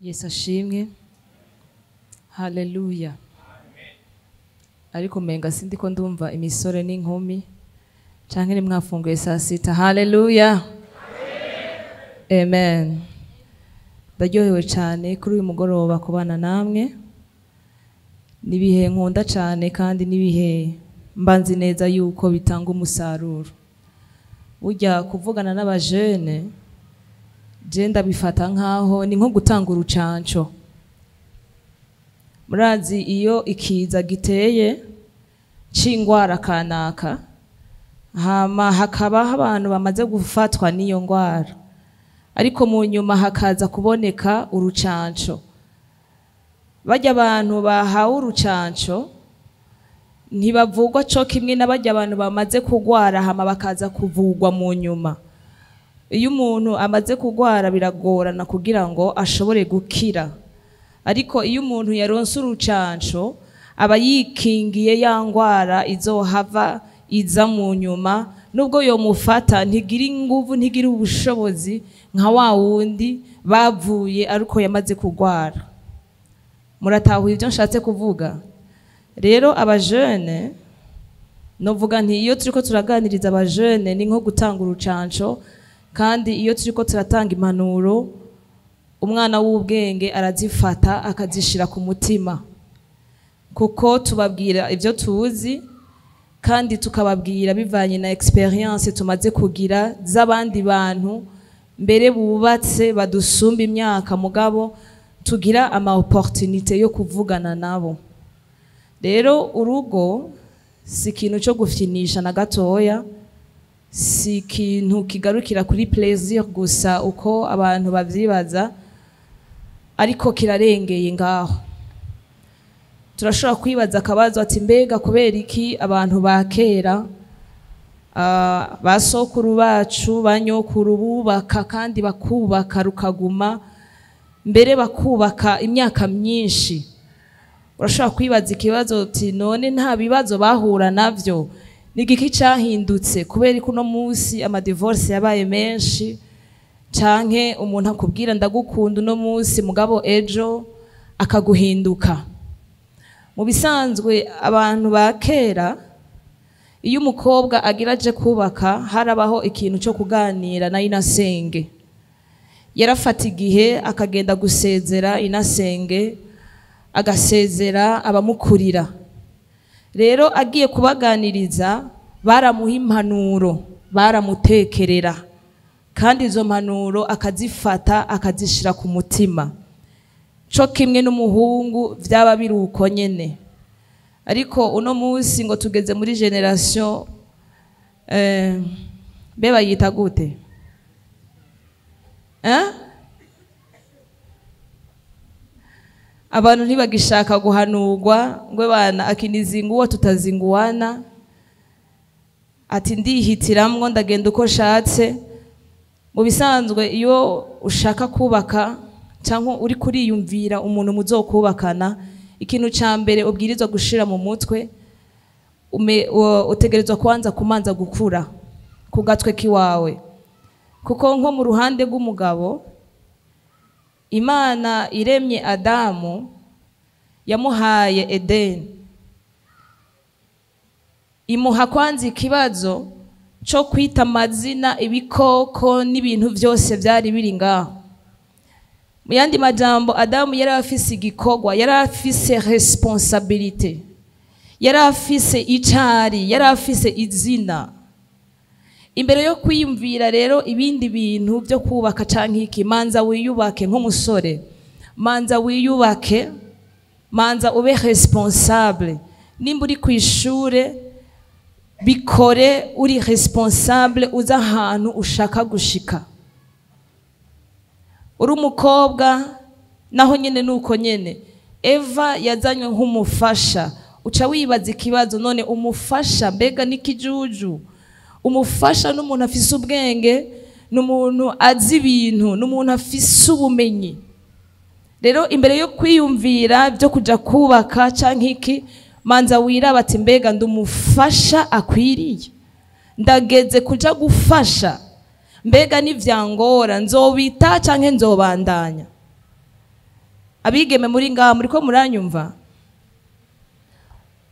Yesu ashimwe. Haleluya. Ariko menga sindi ko ndumva imisore n'inkumi canke nimwafunguye saa sita. Haleluya. Amen. Ndaryohewe cyane kuri uyu mugoroba kubana namwe. Nibihe nkunda cyane kandi nibihe mbanzi neza yuko bitanga umusaruro. Burya kuvugana n'abajene je ndabifata nkaho ni nko gutanga urucanco. Murazi iyo ikiza giteye c'ingwara kanaka, hama hakabaho abantu bamaze gufatwa n'iyo ngwara, ariko mu nyuma hakaza kuboneka urucanco. Barya abantu bahawe urucanco ntibavugwa co kimwe n'abarya abantu bamaze kugwara hama bakaza kuvugwa mu nyuma. Iyo umuntu amaze kugwara biragorana kugira ngo ashobore gukira, ariko iyo umuntu yaronse urucanco aba yikingiye ya ngwara izohava iza mu nyuma, nubwo yomufata ntigira inguvu, ntigira ubushobozi nka wa wundi bavuye ariko yamaze kugwara. Muratahuye ibyo nshatse kuvuga? Rero abajene novuga nti iyo turiko turaganiriza abajene ni nko gutanga urucanco, kandi iyo turiko turatanga impanuro umwana w'ubwenge arazifata akazishira ku mutima, kuko tubabwira ibyo tuzi kandi tukababwira bivanye na experience tumaze kugira z'abandi bantu mbere bubatse badusumba imyaka, mugabo tugira ama opportunité yo kuvugana nabo. Rero urugo si ikintu cyo gufyinisha na gatoya, si ikintu kigarukira kuri plaisir gusa uko abantu bavyibaza, ariko kirarengeye ngaho. Turashobora kwibaza akabazo ati mbega kubera iki abantu ba kera, basokuru bacu banyokuru bubaka kandi bakubaka rukaguma, mbere bakubaka imyaka myinshi. Urashobora kwibaza ikibazo uti none nta bibazo bahura navyo, ni igiki cahindutse? Kubera ko uno munsi amadivorce yabaye menshi, canke umuntu akubwira ndagukunda uno munsi mugabo ejo akaguhinduka. Mu bisanzwe abantu ba kera iyo umukobwa agira aje kubaka harabaho ikintu cyo kuganira na inasenge. Yarafata igihe akagenda gusezera inasenge, agasezera abamukurira. Rero agiye kubaganiriza baramuha impanuro, baramutekerera, kandi izo mpanuro akazifata akazishira ku mutima. Co kimwe n'umuhungu vyaba biri uko nyene. Ariko uno munsi ngo tugeze muri generation be bayita gute? Abantu ntibagishaka guhanurwa ngo bana akinizinguwa tutazinguwana, ati ndihitiramwo ndagenda uko shatse. Mu bisanzwe iyo ushaka kubaka cyangwa uri kuriyumvira umuntu muzokubakana, ikintu ca mbere ubwirizwa gushira mu mutwe, utegerezwa kwanza kumanza gukura ku gatwe kiwawe. Kuko nko mu ruhande rw'umugabo, Imana iremye Adamu yamuhaye Edeni, imuha kwanza ikibazo cyo kwita amazina ibikoko n'ibintu byose byari biri ngaho. Mu yandi majambo, Adamu yari afise igikorwa, yari afise responsabilité, yari afise icari, yari afise izina. Imbere yo kwiyumvira rero ibindi bintu byo kubaka canke iki, manza wiyubake nk'umusore, manza wiyubake, manza ube responsable. Nimba uri kw'ishure bikore uri responsable, uza ahantu ushaka gushika. Uri umukobwa naho nyene nuko nyene. Eva yazanywe nk'umufasha, uca wibaza ikibazo, none umufasha mbega n'ikijuju? Umufasha n'umuntu afise ubwenge, n'umuntu azi ibintu, n'umuntu afise ubumenyi. Rero imbere yo kwiyumvira byo kuja kubaka canke iki, manza wiraba ati mbega ndumufasha akwiriye, ndageze kuja gufasha, mbega nivyangora nzobita canke nzobandanya. Abigeme muri ngaha muriko muranyumva?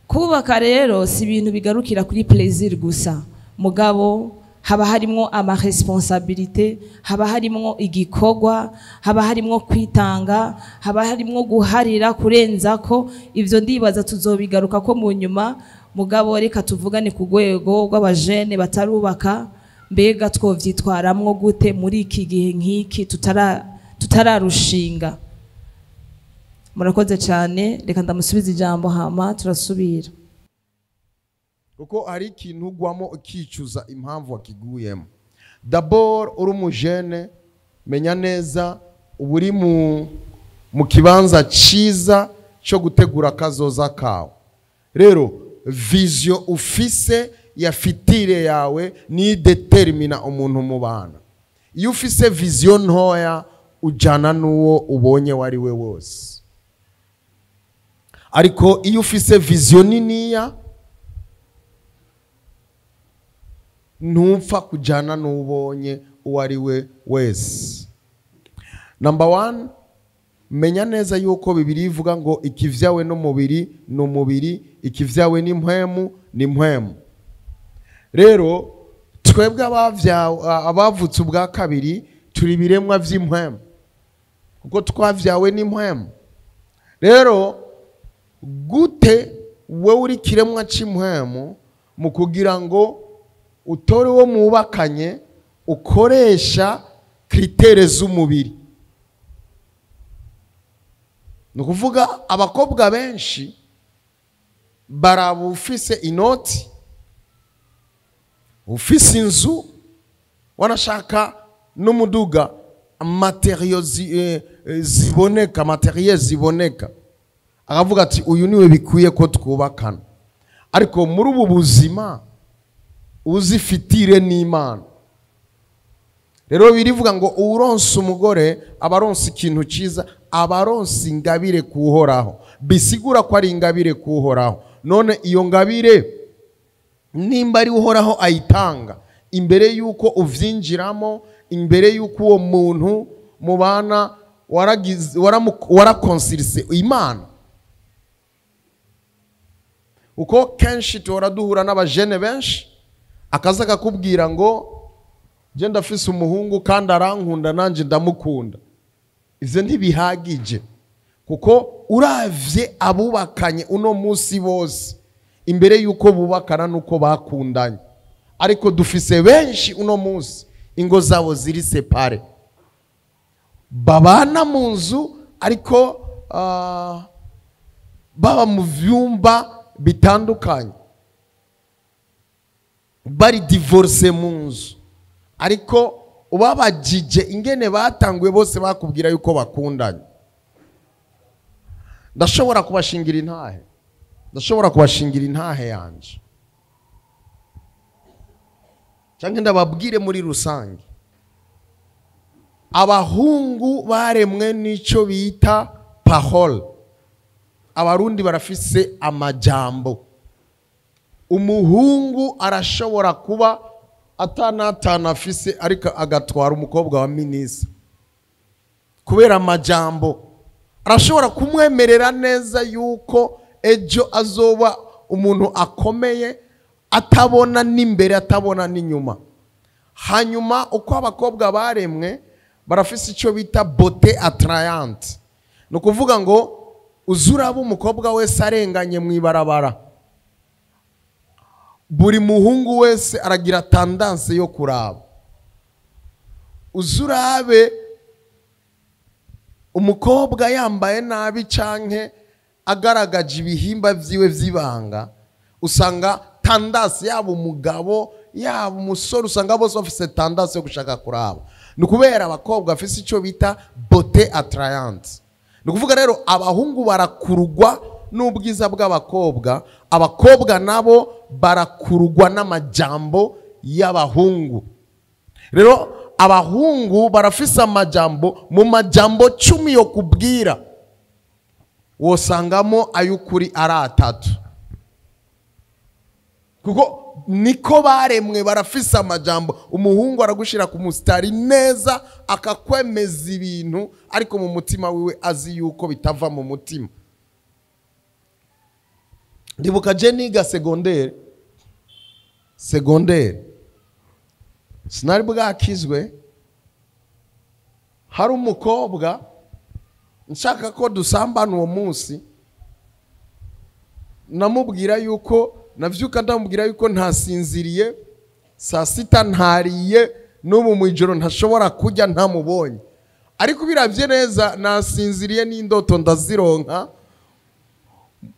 Kubaka rero si ibintu bigarukira kuri plaisir gusa, mugabo haba harimwo ama responsabilité, haba harimwo igikorwa, haba harimwo kwitanga, haba harimwo guharira kurenzako. Ivyo ndibaza tuzobigaruka ko mu nyuma, mugabo reka tuvugane ku rwego rw'abajene batarubaka. Mbega twovyitwaramwo gute muri iki gihe nk'iki tutararushinga? Murakoze cyane, reka ndamusubiza ijambo hama turasubira. Kuko hari ikintu ugwamo ukicuza impamvu wakiguyemo. D'abord, uri umujene, menya neza uba uri mu kibanza ciza cyo gutegura akazoza kawe. Rero vision ufise ya futur yawe ni determina umuntu mubana. Iyo ufise vision ntoya, ujana n'uwo ubonye wari we wose, ariko iyo ufise vision niniya, ntupfa kujana n'ubonye uwo ari we wese. Number one, menya neza yuko Bibiliya ivuga ngo ikivyawe n'umubiri ni umubiri, ikivyawe n'impwemu ni impwemu. Rero twebwe abavutse ubwa kabiri turi ibiremwa vy'impwemu, kuko twavyawe n'impwemu. Rero gute wewe uri kiremwa c'impwemu, mu kugira ngo utore uwo mwubakanye ukoresha critères z'umubiri? Ni ukuvuga abakobwa benshi baraba ufise inoti, ufise inzu, wanashaka n'umuduga, matériaux ziboneka, matériel ziboneka, akavuga ati uyu niwe bikwiye ko twubakana. Ariko muri ubu buzima uzifitire n'Imana. Rero birivuga ngo uronse umugore abaronse ikintu cyiza, abaronse ingabire kuhoraho. Bisigura ko ari ingabire kuhoraho. None iyo ngabire nimba ari Uhoraho ayitanga, imbere yuko uvyinjiramo, imbere yuko uwo muntu mubana warakonsirise Imana? Uko kenshi tuhora duhura n'abajene benshi, akaza akakubwira ngo je ndafise umuhungu kandi arankunda, nanje ndamukunda. Ivyo ntibihagije, kuko uravye abubakanye uno munsi bose, imbere yuko bubakana nuko bakundanye. Ariko dufise benshi uno munsi ingo zabo ziri séparées, babana mu nzu ariko baba mu vyumba bitandukanye, bari divorcé mu nzu. Ariko ubabajije ingene batanguye, bose bakubwira yuko bakundanye. Ndashobora kubashingira intahe, ndashobora kubashingira intahe yanje, cyangwa ndababwire muri rusange, abahungu baremwe n'icyo bita parole. Abarundi barafise amajambo. Umuhungu arashobora kuba atanatana afise, ariko agatwara umukobwa wa minisitiri kubera amajambo. Arashobora kumwemerera neza yuko ejo azoba umuntu akomeye, atabona n'imbere, atabona n'inyuma. Hanyuma uko abakobwa baremwe, barafise icyo bita beauté attrayante. Ni ukuvuga ngo uzuraba umukobwa wese arenganye mu ibarabara, buri muhungu wese aragira tendance yo kuraba. Uzurabe umukobwa yambaye nabi canke agaragaje ibihimba vyiwe vy'ibanga, usanga tendance, yaba umugabo yaba umusore, usanga bose bafise tendance yo gushaka kuraba. Ni ukubera abakobwa bafise icyo bita beauté attrayante. Ni ukuvuga rero abahungu barakurugwa n'ubwiza bw'abakobwa, abakobwa nabo barakurugwa n'amajambo y'abahungu. Rero abahungu barafise amajambo. Mu majambo 10 yo kubwira, wosangamo ay'ukuri ari atatu, kuko Niko baremwe, barafise amajambo. Umuhungu aragushira ku musitari neza akakwemeza ibintu, ariko mu mutima wiwe azi yuko bitava mu mutima. Ndibuka je niga secondaire sinari bwakizwe, hari umukobwa nshaka ko dusambana uwo munsi, namubwira yuko navyuka ndamubwira yuko ntasinziriye, saa sita ntariye, n'ubu mu ijoro ntashobora kurya ntamubonye. Ariko biravye neza nasinziriye n'indoto ndazironka,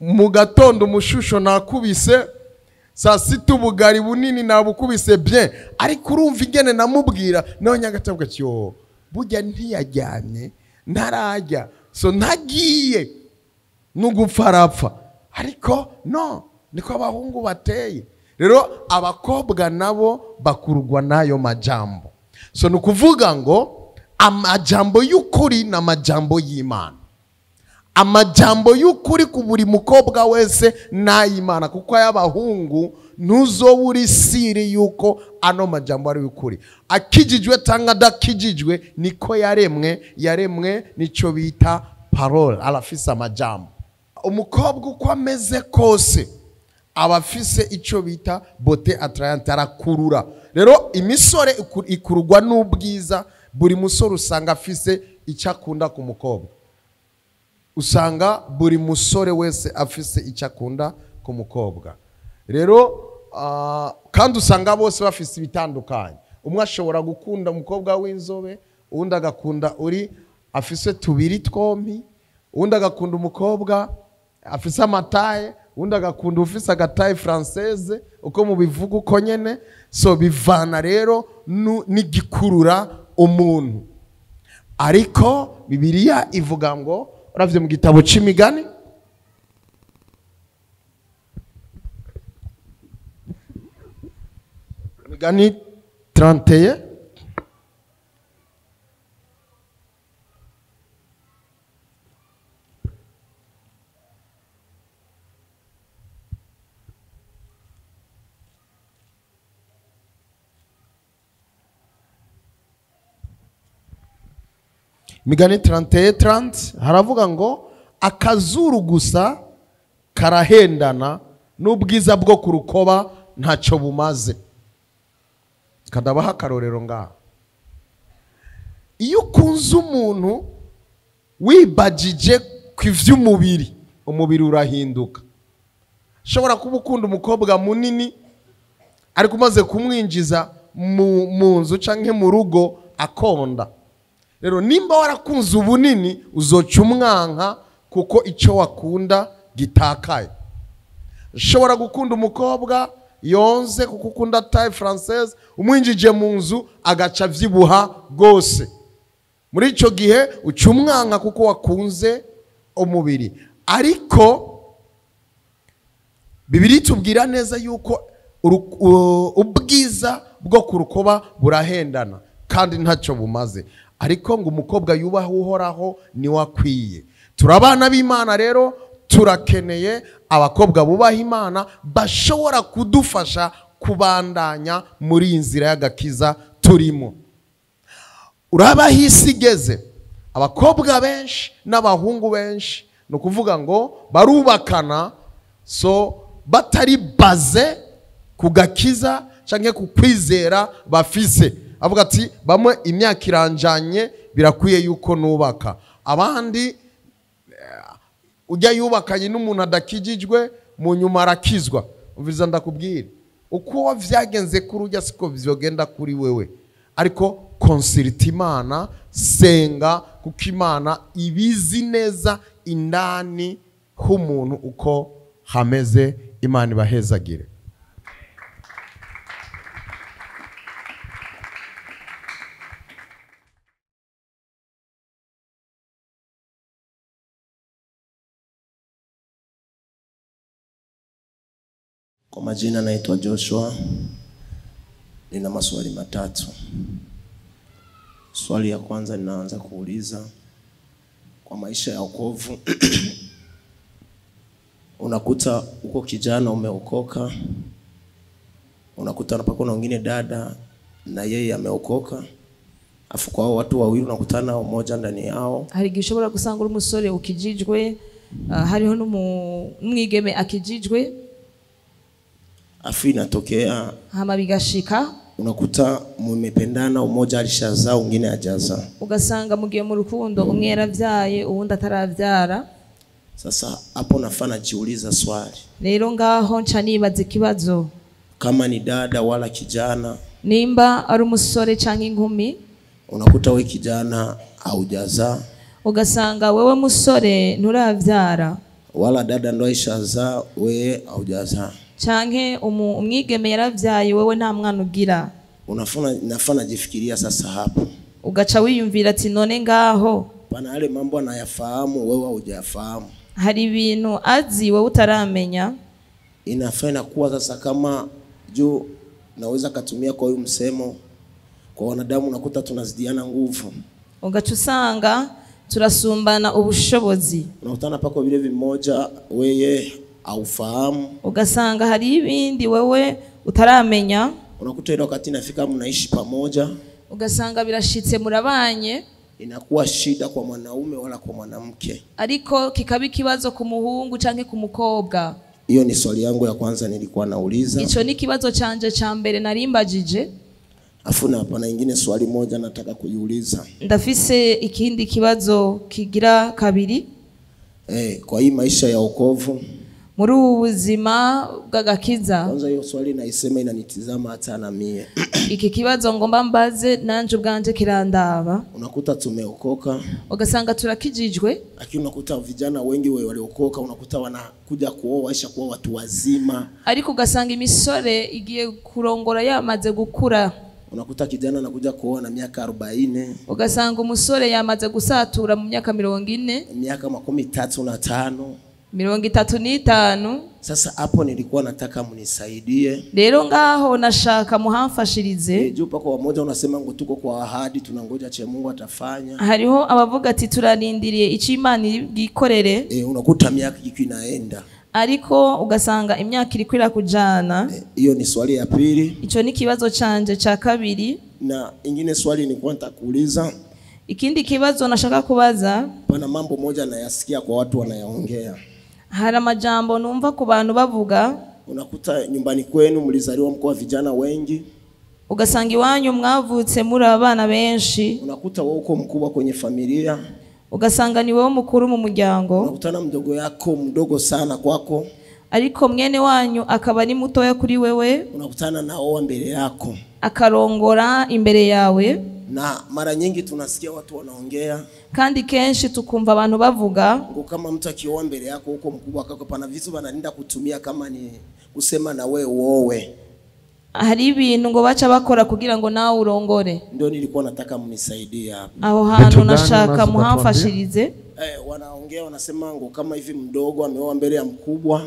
mu gatondo umushusho nakubise, saa sita ubugari bunini nabukubise bien. Ariko urumva ingene namubwira, nawe nyagatabwa ati yo burya ntiyajyanye ntarajya, so ntagiye n'ugupfa arapfa. Ariko no niko abahungu bateye. Rero abakobwa nabo bakurwa n'ayo majambo. So nukuvuga ngo amajambo y'ukuri na amajambo y'Imana. Amajambo y'ukuri ku buri mukobwa wese n'ay'Imana, kuko ay'abahungu ntuzobura siri yuko ano majambo ari y'ukuri. Akijijwe cyangwa adakijijwe niko yaremwe, yaremwe nico bita parole, arafise amajambo. Umukobwa uko ameze kose abafise ico bita beauté attrayante, arakurura. Rero imisore ikururwa n'ubwiza. Buri musore usanga afise icyo akunda ku mukobwa. Usanga buri musore wese afise icyo akunda ku mukobwa. Rero kandi usanga bose bafise ibitandukanye. Umwe ashobora gukunda umukobwa w'inzobe, uwundi agakunda uri afise tubiri twompi, uwundi agakunda umukobwa afise amataye, uwundi agakunda ufise agataye française, uko mubivuga uko nyene. So bivana rero n'igikurura umuntu. Ariko Bibiliya ivuga ngo uravye mu gitabo c'imigani Imigani 31 Imigani 31:30 haravuga ngo akazuru gusa karahendana n'ubwiza bwo kurukoba ntacyo bumaze. Kadabaha akarorero ngaha. Iyo ukunze umuntu wibagije ku ivy'umubiri, umubiri urahinduka. Ushobora kuba ukunda umukobwa munini ariko umaze kumwinjiza mu nzu canke mu rugo akonda. Rero nimba warakunze ubunini uzoca umwanka kuko icyo wakunda gitakaye. Ushobora gukunda umukobwa yonze kuko ukunda taille française, umwinjije mu nzu agaca vyibuha gose. Muri ico gihe uca umwanka kuko wakunze umubiri. Ariko Bibiliya itubwira neza yuko ubwiza bwo kurukoba burahendana kandi ntacyo bumaze. Ariko ngo umukobwa yubaha Uhoraho niwe akwiye. Turabana b'Imana rero turakeneye abakobwa bubaha Imana bashobora kudufasha kubandanya muri iyi nzira y'agakiza turimo. Uraba hisi igeze, abakobwa benshi n'abahungu benshi ni ukuvuga ngo barubakana so batari baze ku gakiza canke ku kwizera bafise. Avuga ati bamwe imyaka iranjanye birakwiye yuko nubaka, abandi ujya yubakanye n'umuntu adakijijwe mu nyuma arakizwa. Umviriza ndakubwira uko vyagenze kuri ujya siko vyogenda kuri wewe, ariko consulte Imana, senga, kuko Imana ibizi neza indani h'umuntu uko hameze. Imana ibahezagire. Kwa majina naitwa Joshua. Nina maswali matatu. Swali ya kwanza ninaanza kuuliza, kwa maisha ya wokovu unakuta uko kijana umeokoka, Unakuta pako na wengine dada na yeye ameokoka. Afu kwa hao watu wawili unakutana mmoja ndani yao. Hari igihe ushobora gusanga uri umusore ukijijwe, hariho n'umwigeme akijijwe. Afu inatokea hama bigashika unakuta mmependana, umoja alishazaa mwingine hajazaa. Ugasanga mugiye mu rukundo, umwe yaravyaye uwundi ataravyara. Sasa hapo nafaa najiuliza swali. Rero ngaho nca nibaza ikibazo. Kama ni dada wala kijana, nimba ari umusore canke inkumi, unakuta we kijana haujazaa, ugasanga wewe musore nturavyara, wala dada ndo aishazaa wewe haujazaa, canke umwigeme yaravyaye wewe nta mwana ugira. Unafaa najifikiria sasa hapo. Ugaca wiyumvira ati none ngaho pana yale mambo anayafahamu wewe hujayafahamu. Hari ibintu azi wewe utaramenya. Inafaa inakuwa sasa kama juu naweza katumia kwa huyu msemo kwa wanadamu unakuta tunazidiana nguvu. Ugaca usanga turasumbana ubushobozi. Unakutana pako vile vimoja wewe haufahamu. Ugasanga hari ibindi wewe utaramenya. Unakuta ile wakati inafika mnaishi pamoja. Ugasanga birashitse murabanye. Inakuwa shida kwa mwanaume wala kwa mwanamke. Ariko kikaba ikibazo ku muhungu canke ku mukobwa. Hiyo ni swali yangu ya kwanza nilikuwa nauliza. Ico ni kibazo canje cha mbere narimbajije. Afu na hapa na ingine swali moja nataka kuiuliza. Ndafise ikindi kibazo kigira kabiri. Kwa hii maisha ya wokovu, muri ubu buzima bw'agakiza. Kwanza hiyo swali naisema inanitizama hata na mie. Iki kibazo ngomba mbaze nanje ubwanje kirandaba. Unakuta tumeokoka, ugasanga turakijijwe, lakini unakuta vijana wengi waliokoka unakuta wanakuja kuoa waisha kuwa watu wazima. Ariko ugasanga imisore igiye kurongora yamaze gukura. Unakuta kijana anakuja kuoa na miaka 40. Ugasanga umusore yamaze gusatura mu myaka 40, miaka 35. 35. Sasa hapo nilikuwa nataka mnisaidie. Rero ngaho nashaka muhamfashirize. Juu pako wamoja unasema ngo tuko kwa ahadi tunangoja che Mungu atafanya. Hariho abavuga ati turarindiriye ico Imana yikorere. Unakuta miaka inaenda. Ariko ugasanga imyaka iri kwira kujana. Hiyo ni swali ya pili. Ico ni kibazo canje cha kabiri. Na ingine swali nilikuwa nitakuuliza. Ikindi kibazo nashaka kubaza. Pana mambo moja nayasikia kwa watu wanayaongea. Hari amajambo numva ku bantu bavuga. Unakuta nyumbani kwenu mlizaliwa mko vijana wengi. Ugasanga iwanyu mwavutse muri abana benshi. Unakuta wewe uko mkubwa kwenye familia. Ugasanga ni wewe mukuru mu muryango. Unakutana mdogo yako mdogo sana kwako. Ariko mwene wanyu akaba ari mutoya kuri wewe. Unakutana naoa mbele yako. Akarongora imbere yawe. Na mara nyingi tunasikia watu wanaongea. Kandi kenshi tukumva abantu bavuga ngo kama mtu akioa mbele yako huko mkubwa kako pana vitu wanalinda kutumia kama ni kusema na wewe uowe. Hari ibintu ngo baca bakora kugira ngo nawe urongore. Ndio nilikuwa nataka mnisaidie hapo. Aho hantu nashaka muhamfashirize. Wanaongea wanasema ngo kama hivi mdogo ameoa mbele ya mkubwa,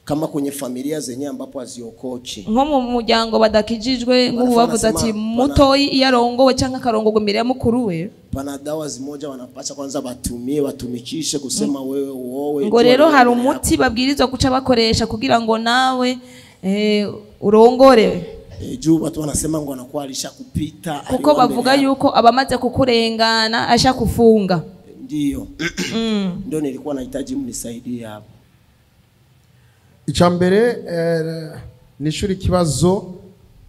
kama kwenye familia zenye ambapo haziokoki. Nko mu muryango badakijijwe nk'ubu bavuze ati mutoyi iyarongowe canke akarongorwa imbere ya mukuru we. Pana dawa zimoja wanapasha kwanza batumie watumikishe kusema wewe uowe. Ngo rero hari umuti babwirizwa guca bakoresha kugira ngo nawe urongore. Juu watu wanasema ngo anakuwa alishakupita. Kuko bavuga yuko abamaze kukurengana ashakufunga. Ndio. Ndio nilikuwa nahitaji mnisaidie hapo. Icambere nishuri kibazo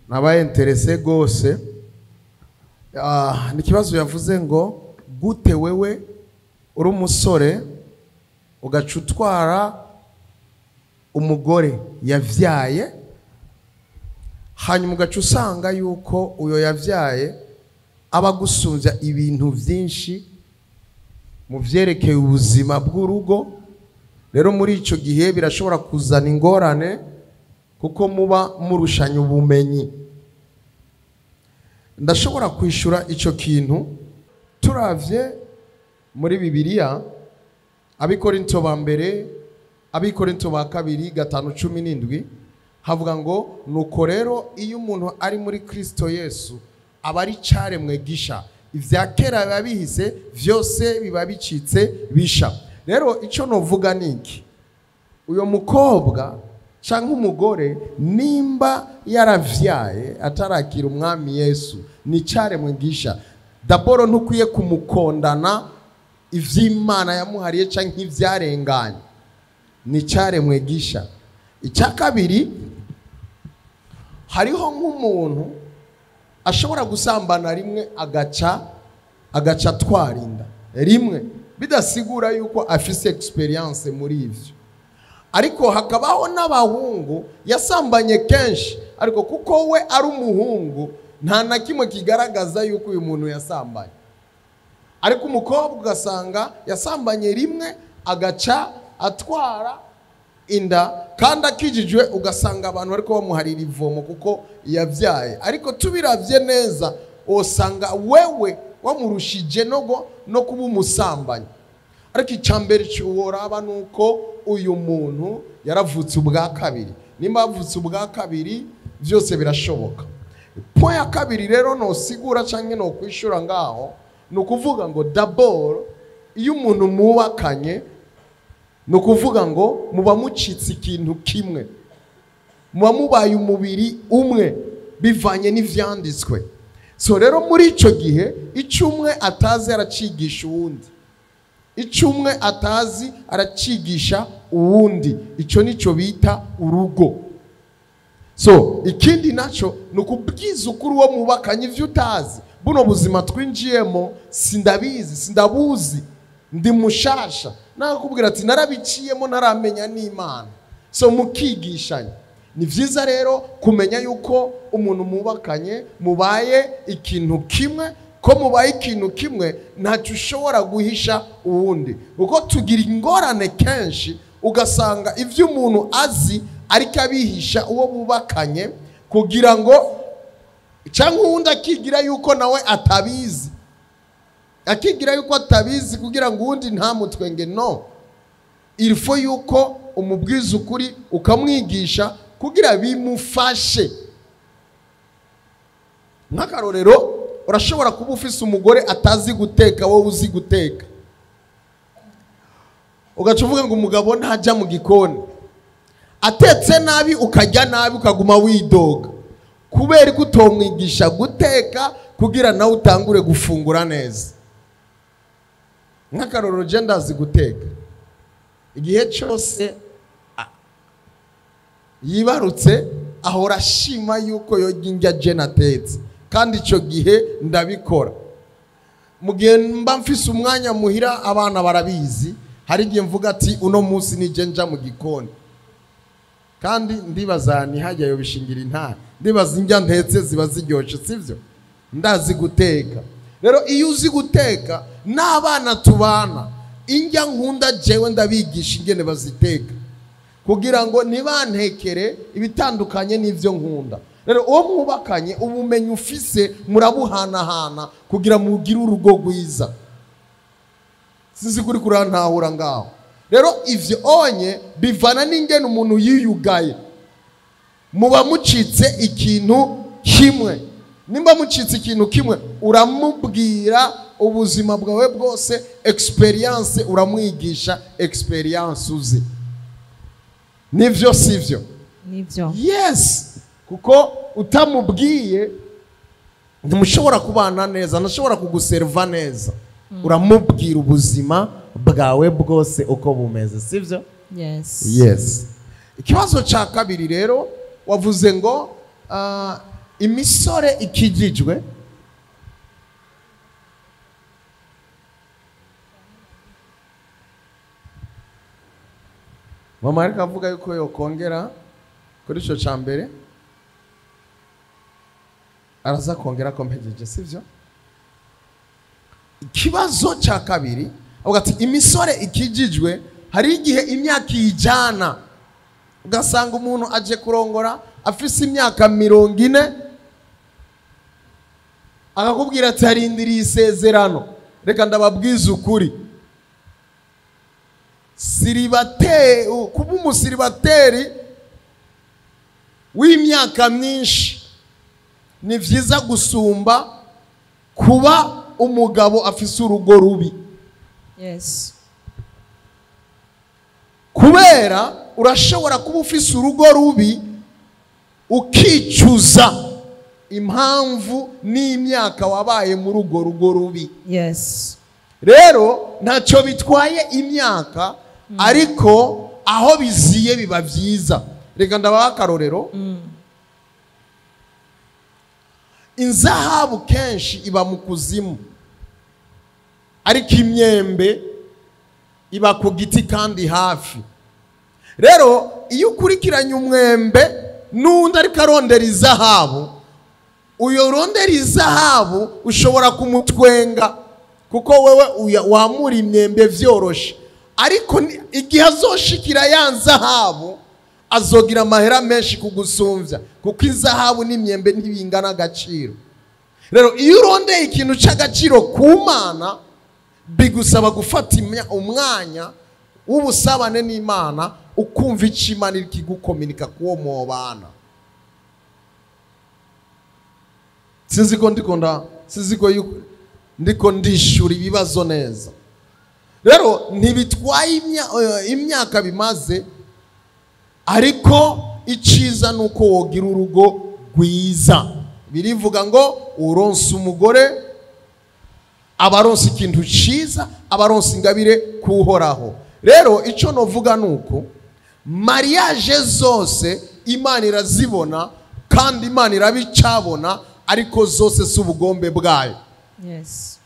nabaye interese gose. Ni kibazo yavuze ngo gute wewe uri umusore ugacutwara umugore yavyaye, hanyuma ugaca usanga yuko uyo yavyaye abagusunza ibintu vyinshi mu vyerekeye ubuzima bw'urugo. Rero muri ico gihe birashobora kuzana ingorane kuko muba murushanya ubumenyi. Ndashobora kwishura ico kintu turavye muri Bibiliya, Abikorinto ba mbere, Abikorinto ba kabiri 5:17 havuga ngo nuko rero iyo umuntu ari muri Kristo Yesu aba ari caremwe gisha, ivya kera biba bihise vyose biba bicitse bisha. Rero ico novuga niki, uyo mukobwa Cyangwa umugore nimba yaravyaye atarakira umwami Yesu, ni cyaremwe gisha. Daboro ntukwiye kumukondana ivy'Imana yamuhariye canke ivyarenganye, ni cyaremwe gisha. Icya kabiri, hariho nk'umuntu ashobora gusambana rimwe agaca atwarinda rimwe, bidasigura yuko afise experience muri ivyo. Ariko hakabaho n'abahungu yasambanye kenshi, ariko kuko we ari umuhungu nta na kimwe kigaragaza yuko uyu muntu yasambanye. Ariko umukobwa ugasanga yasambanye rimwe agaca atwara inda, kandi akijijwe, ugasanga abantu bariko bamuharira ivomo kuko yabyaye. Ariko tubiravye neza usanga wewe wamurushije no kuba umusambanyi. Ariko icambere cy'uworaba nuko uyu muntu yaravutse ubwa kabiri. Nimba avutse ubwa kabiri byose birashoboka. Point ya kabiri rero no sigura canke no kwishura ngaho, ni ukuvuga ngo d'abord iyo umuntu mubakanye, ni ukuvuga ngo muba mucitse ikintu kimwe, muba mubaye umubiri umwe bivanye n'ivyanditswe. So rero muri ico gihe ico umwe atazi aracigisha uwundi, ico umwe atazi aracigisha uwundi, ico nico bita urugo. So ikindi naco ni ukubwiza ukuri uwo mubakanye ivyo utazi. Buno buzima twinjiyemo sindabizi, sindabuzi, ndi mushasha, nakubwira ati narabiciyemo ntaramenya n'Imana. So mukigishanya. Ni vyiza rero kumenya yuko umuntu mubakanye mubaye ikintu kimwe, ko mubaye ikintu kimwe ntacyo ushobora guhisha uwundi. Kuko tugira ingorane kenshi ugasanga ivyo umuntu azi ariko abihisha uwo bubakanye, kugira ngo cyangwa uwundi akigira yuko nawe atabizi, akigira yuko atabizi kugira ngo uwundi ntamutwenge. No, il faut yuko umubwiza ukuri ukamwigisha kugira bimufashe. Nk'akarorero, urashobora kuba ufise umugore atazi guteka, wowe uzi guteka, ugaca uvuga ngo umugabo ntajya mu gikoni, atetse nabi ukajya nabi ukaguma widoga, kubera ko utomwigisha guteka kugira nawe utangure gufungura neza. Nk'akarorero, je ndazi guteka, igihe cyose yibarutse ahora ashima yuko yoga indya je natetse, kandi ico gihe ndabikora. Mu gihe mba mfise umwanya muhira, abana barabizi, hari igihe mvuga ati uno munsi nije nja mu gikoni, kandi ndibaza ntihajya yo bishingira intara, ndibaza indya ntetse ziba ziryoshe, sivyo? Ndazi guteka. Rero iyo uzi guteka n'abana tubana, indya nkunda jewe ndabigisha ingene baziteka kugira ngo ntibantekere ibitandukanye n'ivyo nkunda. Rero uwo mwubakanye ubumenyi ufise murabuhanahana kugira mugire urugo rwiza. Sinzi kuri kurantahura ngaho. Rero ivyo onye bivana n'ingene umuntu yiyugaye. Muba mucitse ikintu kimwe. Nimba mucitse ikintu kimwe, uramubwira ubuzima bwawe bwose, experience uramwigisha experience uzi. Nivyo sivyo? Nivyo. Yes, kuko utamubwiye ntimushobora kubana neza, ntashobora kuguserva neza. Uramubwira ubuzima bwawe bwose uko bumeze, sivyo? Yes. Yes. Ikibazo ca kabiri rero wavuze ngo imisore ikijijwe mama ariko avuga yuko yokongera kuri ico ca mbere, araza kongera ko mpejeje, sivyo? Ikibazo ca kabiri avuga ati imisore ikijijwe hari igihe imyaka ijana, ugasanga umuntu aje kurongora afise imyaka 40, akakubwira ati harindiriye isezerano. Reka ndababwiza ukuri, siribateri, kuba umusiribateri w'imyaka myinshi ni vyiza gusumba kuba umugabo afise urugo rubi. Yes. Kubera Urashobora kuba ufise urugo rubi ukicuza impamvu n'imyaka wabaye muri urwo rugo rubi. Yes. Rero ntacyo bitwaye imyaka, ariko aho biziye biba byiza. Reka ndabaha akarorero. Inzahabu kenshi iba mu kuzimu, ariko imyembe iba ku giti kandi hafi. Rero iyo ukurikiranye umwembe n'undi ariko arondera izahabu, uyo rondera izahabu ushobora kumutwenga kuko wewe wamura imyembe vyoroshe, ariko igihe azoshikira ya nzahabu azogira amahera menshi kugusumvya, kuko izahabu n'imyembe ntibingana agaciro. Rero iyo urondeye ikintu c'agaciro ku Mana, bigusaba gufata umwanya w'ubusabane n'Imana, ukumva ico Imana iri kigukominika kuwo mubana. Sinzi ko ndiko ndishura ibibazo neza. Rero ntibitwaye imyaka bimaze, ariko iciza nuko wogira urugo rwiza. Birivuga ngo uronse umugore abaronse ikintu ciza, abaronse ingabire kuhoraho. Rero ico novuga nuko mariage zose Imana irazibona kandi Imana irabicabona, ariko zose si ubugombe bwayo. Yes.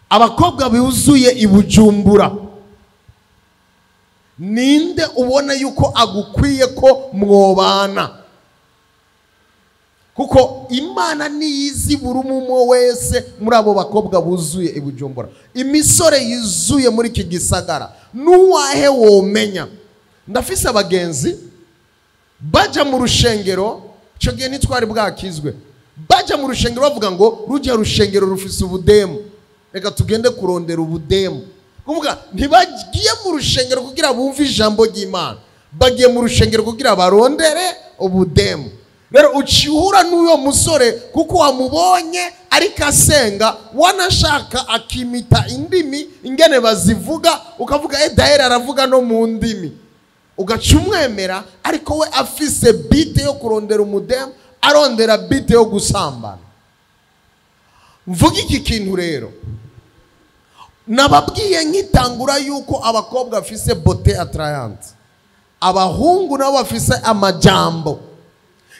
Abakobwa buzuye ibujumbura, ninde ubona yuko agukwiye ko mwobana? Kuko Imana niyizi buri umwe wese muri abo bakobwa buzuye ibujumbura, imisore yuzuye muri iki gisagara, nuwahe womenya. Ndafise abagenzi baja mu rushengero, ico gihe ntitwari bwakizwe, baja mu rushengero bavuga ngo rujya rushengero rufise ubudemu, reka tugende kurondera ubudemu. Kuvuga ntibagiye mu rushengero kugira bumve ijambo ry'Imana, bagiye mu rushengero kugira barondere ubudemu. Rero ucihura n'uyo musore kuko wamubonye ariko asenga, wanashaka akimita indimi ingene bazivuga, ukavuga dahere aravuga no mu ndimi, ugaca umwemera, ariko we afise bite yo kurondera umudemu, arondera bite yo gusambana. Mvuga iki kintu rero, nababwiye nkitangura yuko abakobwa bafise beauté attrayante, abahungu nabo bafise amajambo.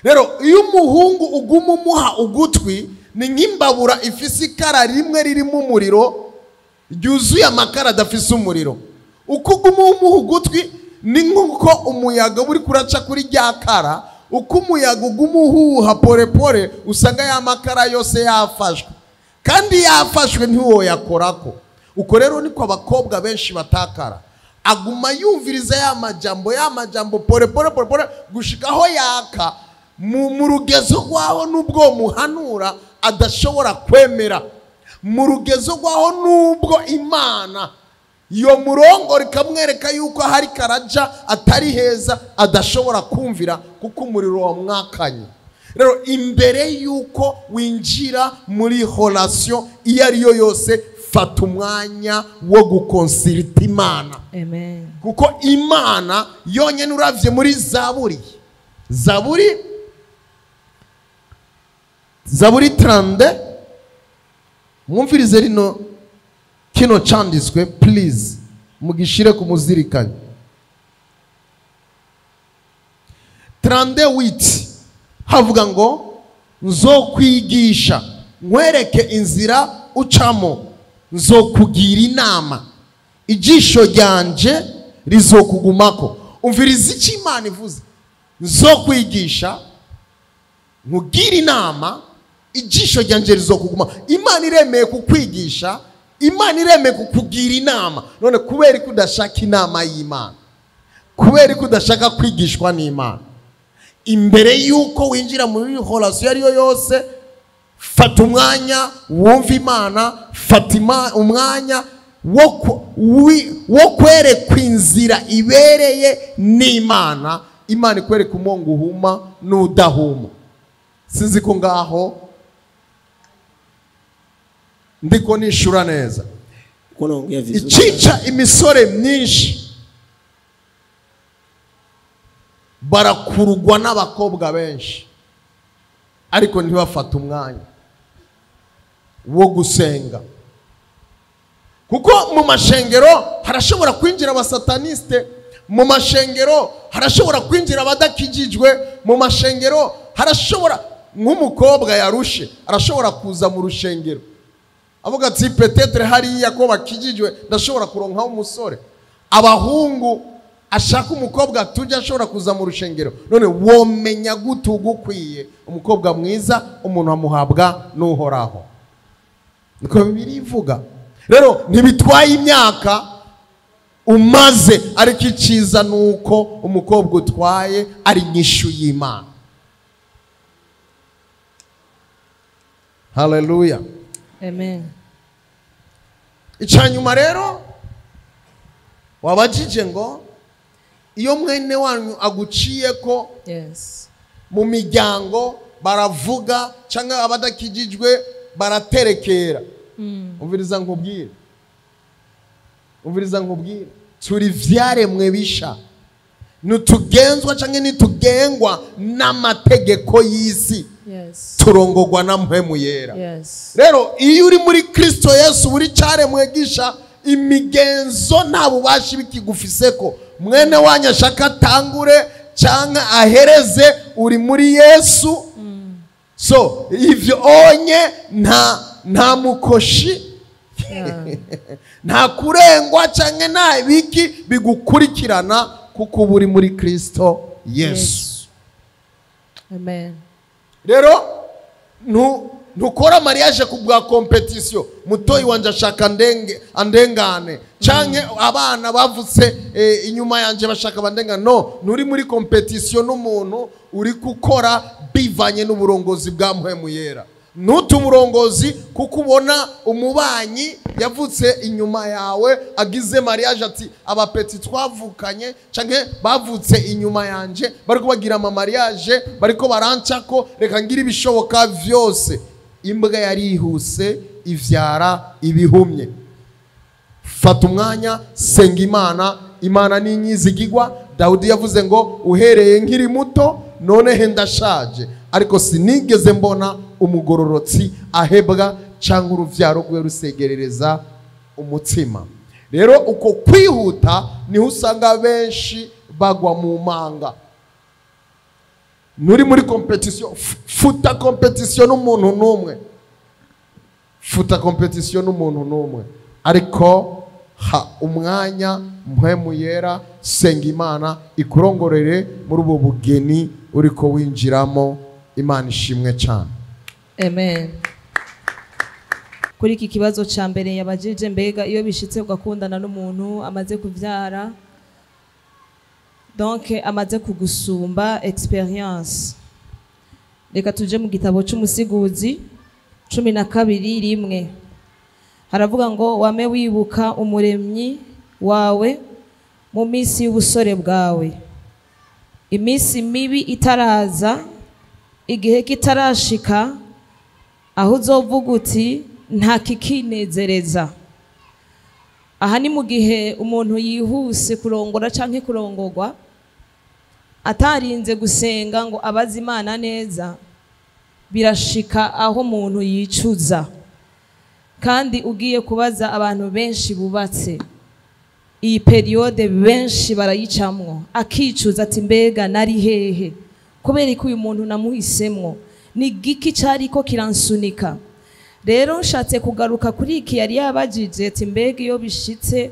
Rero iyo umuhungu uguma umuha ugutwi, ni nk'imbabura ifise ikara rimwe ririmo umuriro ryuzuye amakara adafise umuriro. Uko uguma umuha ugutwi ni nk'uko umuyaga uri kuraca kuri rya kara, uko umuyaga uguma uhuha pore pore usanga ya makara yose yafashwe, kandi yafashwe ntiwoyakorako. Uko rero niko abakobwa benshi batakara, aguma yumviriza ya majambo pore pore pore pore gushikaho yaka mu rugezo rwaho nubwo muhanura adashobora kwemera, mu rugezo rwaho nubwo Imana iyo murongo rikamwereka yuko hari karaja atari heza adashobora kumvira kuko umuriro wamwakanye. Rero imbere yuko winjira muri relation iyo ariyo yose, fata umwanya wo gukonsulta Imana. Amen. Kuko Imana yonyene uravye muri Zaburi, Zaburi 32, mwumvirize rino kino canditswe please, mugishire ku muzirikanye. 38 havuga ngo nzokwigisha nkwereke inzira ucamo, nzokugira inama, ijisho ryanje rizokugumako. Umviriza icyo Imana ivuze, nzokwigisha nkugira inama, ijisho ryanje rizokuguma. Imana iremeye kukwigisha, Imana iremeye kukugira inama. None kubera ko udashaka inama y'Imana, kubera ko udashaka kwigishwa n'Imana, imbere yuko winjira muri relation ariyo yose, fata umwanya wumva Imana, fata umwanya wo kwerekwa inzira ibereye n'Imana. Imana ikwereka umongo uhuma n'udahuma. Sinzi ko ngaho ndiko nishura neza. Uko naongea vizuri. Icica imisore myinshi, barakurugwa n'abakobwa benshi, ariko ntibafate umwanya wo gusenga. Kuko mu mashengero harashobora kwinjira abasataniste, mu mashengero harashobora kwinjira abadakijijwe, mu mashengero harashobora, nk'umukobwa yarushe arashobora kuza mu rushengero avuga ati peut-être hariya ko bakijijwe ndashobora kuronka umusore. Abahungu ashaka umukobwa tujya ashobora kuza mu rushengero. None womenya gute ugukwiye umukobwa mwiza? Umuntu amuhabwa n'Uhoraho, niko Bibiliya ivuga. Rero ntibitwaye imyaka umaze, ariko iciza nuko umukobwa utwaye ari inyishu y'Imana. Haleluya, amen. Icanyuma rero wabajije ngo iyo mwene wanyu aguciye ko, yes, mu miryango baravuga cyangwa abadakijijwe baraterekera. Umviriza nkubwire, umviriza nkubwire, turi vyaremwe bisha, nitugenzwa cyangwa nitugengwa n'amategeko y'isi, yes, turongogwa na mpwemu yera. Yes. Rero iyo uri muri Kristo Yesu uri cyaremwe gisha, imigenzo nta bubasha bikigufiseko. Mwene wanyu ashaka atangure cyangwa ahereze, uri muri Yesu. So ivyo onye nta mukoshi, nta kurengwa cyangwa nta biki bigukurikirana, kuko uri muri Kristo Yesu. Amen. Rero ntukora mariage ku bwa competition. Mutoyi wanje ashaka andengane, canke abana bavutse inyuma yanje bashaka bandengane. No, nturi muri competition n'umuntu, uri gukora bivanye n'uburongozi bwa mpwemu yera. Ntutu umurongozi kuko ubona umubanyi yavutse inyuma yawe agize mariage ati abapeti twavukanye canke bavutse inyuma yanje bariko bagira ama mariage, bariko barancako, reka ngira ibishoboka vyose. Imbwa yarihuse ivyara ibihumye. Fata umwanya, senga Imana. Imana ni inyizigigwa. Dawudi yavuze ngo uhereye nkiri muto none he ndashaje, ariko sinigeze mbona umugororotsi ahebwa cyangwa uruvyaro rwe rusegerereza umutsima. Rero uko kwihuta niho usanga benshi bagwa mu manga. Nuri muri competition, futa competition n'umuntu n'umwe, futa competition n'umuntu n'umwe, ariko ha umwanya mpwemu yera, senga Imana ikurongorere muri ubu bugeni uriko winjiramo. Imana ishimwe cyane. Amen. Kuri iki kibazo ca mbere yabajije, mbega iyo bishitse ugakundana n'umuntu amaze kuvyara, donc amaze kugusumba experience, reka tuje mu gitabo c'Umusiguzi 12:1. Haravuga ngo wame wibuka umuremyi wawe mu minsi y'ubusore bwawe, iminsi mibi itaraza, igihe kitarashika, aho uzovuga uti nta kikinezereza. Aha ni mu gihe umuntu yihuse kurongora canke kurongorwa atarinze gusenga ngo abaze Imana neza, birashika aho umuntu yicuza. Kandi ugiye kubaza abantu benshi bubatse iyi periode, benshi barayicamwo, akicuza ati mbega nari hehe, kubera ko uyu muntu namuhisemwo, ni giki cyariko kiransunika. Rero nshatse kugaruka kuri iki yari yabajije ati mbega iyo bishitse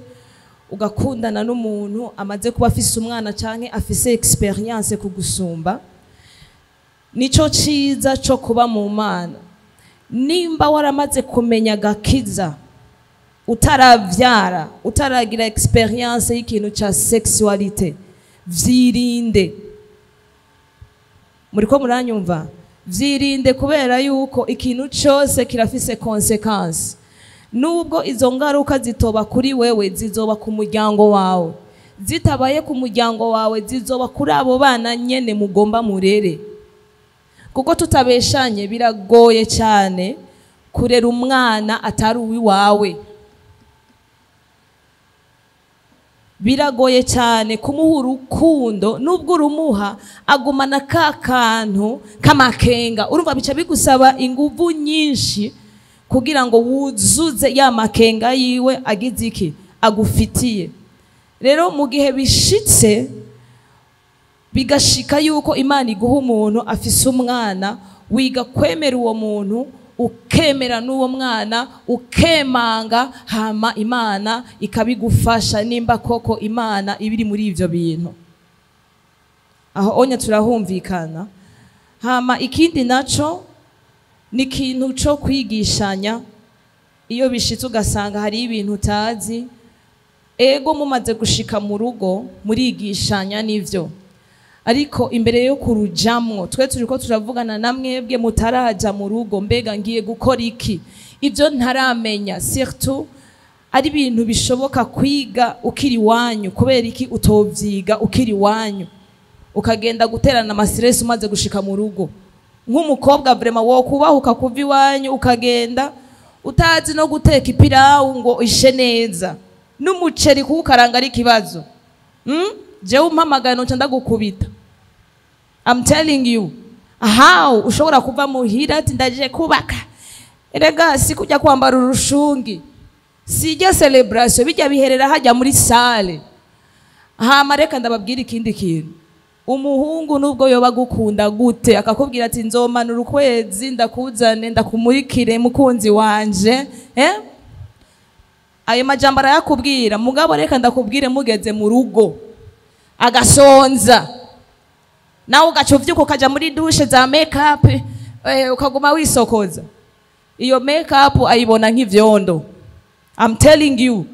ugakundana n'umuntu amaze kuba afise umwana canke afise experience kugusumba, nico ciza co kuba mu Mana. Nimba waramaze kumenya gakiza utaravyara, utaragira experience y'ikintu ca sexualité, vyirinde. Muriko muranyumva? Vyirinde, kubera yuko ikintu cyose kirafise consequence. Nubwo izo ngaruka zitoba kuri wewe, zizoba ku muryango wawe. Zitabaye ku muryango wawe, zizoba kuri abo bana nyene mugomba murere. Kuko tutabeshanye, biragoye cyane kurera umwana atari uwiwawe. Biragoye cyane kumuha urukundo, nubwo urumuha agumana ka kantu k'amakenga. Urumva bica bigusaba inguvu nyinshi kugira ngo wuzuze ya makenga yiwe agize iki agufitiye. Rero mu gihe bishitse bigashika yuko Imana iguha umuntu afise umwana, wiga kwemera uwo muntu, ukemera n'uwo mwana, ukemanga, hama Imana ikabigufasha nimba koko Imana ibiri muri ivyo bintu. Aho onya turahumvikana. Hama ikindi naco ni ikintu co kwigishanya. Iyo bishitse ugasanga hari ibintu utazi, ego mumaze gushika mu rugo murigishanya nivyo, ariko imbere yo kurujamwo twe turiko turavugana na mwebwe mutaraja mu rugo, mbega ngiye gukora iki, ibyo ntaramenya, surtout ari ibintu bishoboka kwiga ukiri wanyu. Kubera iki utovyiga ukiri wanyu ukagenda guterana amastress umaze gushika mu rugo? Nk'umukobwa vraiment wo kubahuka kuva iwanyu ukagenda utazi no guteka ipirawu ngo ishe neza, n'umuceri kuwukaranga ari ikibazo. Jewe umpamagaye noca ndagukubita. I'm telling you how ushobora kuva muhira ati ndaje kubaka. Erega si kujya kwambara urushungi, sijya celebration, bijya biherera hajya muri salle. Hama reka ndababwira ikindi kintu. Umuhungu nubwo yoba gukunda gute akakubwira ati nzomanura ukwezi ndakuzane ndakumurikire mukunzi wanje, ayo majambo arayakubwira, mugabo reka ndakubwire mugeze mu rugo agasonza, nawe ugaca uvyuka ukaja muri douche za make up, ukaguma wisokoza, iyo make up ayibona nk'ivyondo. I'm telling you,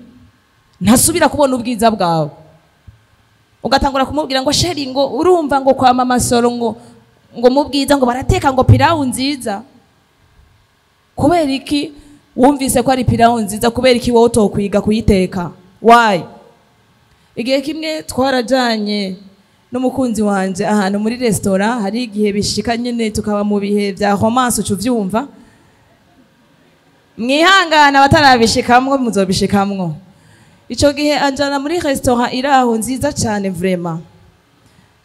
ntasubira kubona ubwiza bwawe. Ugatangura kumubwira ngo chéri, ngo urumva ngo kwa mama Soro ngo mubwiza ngo barateka ngo pilau nziza. Kubera iki wumvise ko ari pilau nziza? Kubera iki wowe utokwiga kuyiteka? Why? Igihe kimwe twarajanye n'umukunzi wanje ahantu muri restaurant, hari igihe bishika nyene tukaba mu bihe vya romance, uca uvyumva. Mwihangana abatarabishikamwo muzobishikamwo. Ico gihe anjana muri restaurant iraho nziza cyane vraiment.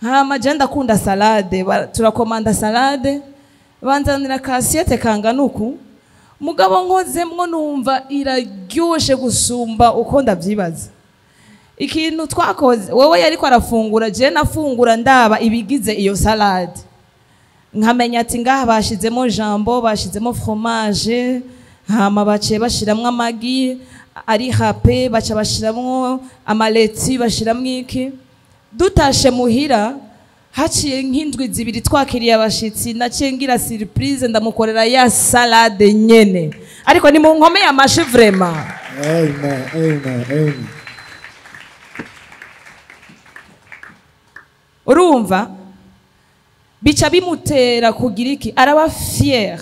Hama je ndakunda salade, turakomanda salade, banzanira kasiete kangana uku, mugabo nkozemwo numva iraryoshe gusumba uko ndavyibaza. Ikintu twakoze, wewe yariko arafungura, je nafungura ndaba ibigize iyo salade, nkamenya ati ngaha bashizemo jambon, bashizemo fromage, hama baciye bashiramwo amagi ari râpé, baca bashiramwo amaleti, bashiramwo iki. Dutashe muhira haciye nk'indwi zibiri twakiriye abashitsi, naciye ngira surprise ndamukorera ya salade nyene. Ariko ni mu nkomeye amashi vraiment. Amen, amen, amen. Urumva bica bimutera kugira iki, araba fier.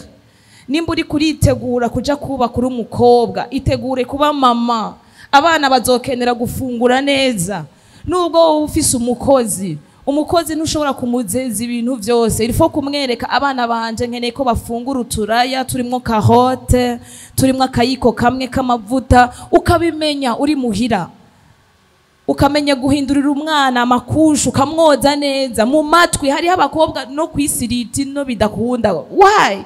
Nimba uri kuritegura kuja kuba kuri umukobwa, itegure kuba mama. Abana bazokenera gufungura neza. Nubwo wowe ufise umukozi, umukozi ntushobora kumuzeza ibintu vyose. Il faut kumwereka abana banje nkeneye ko bafungura uturaya turimwo carotte, turimwo akayiko kamwe k'amavuta, ukabimenya uri muhira. Ukamenya guhindurira umwana amakushu, ukamwoza neza mu matwi. Hariho abakobwa no kwisiriti no bidakunda. Why?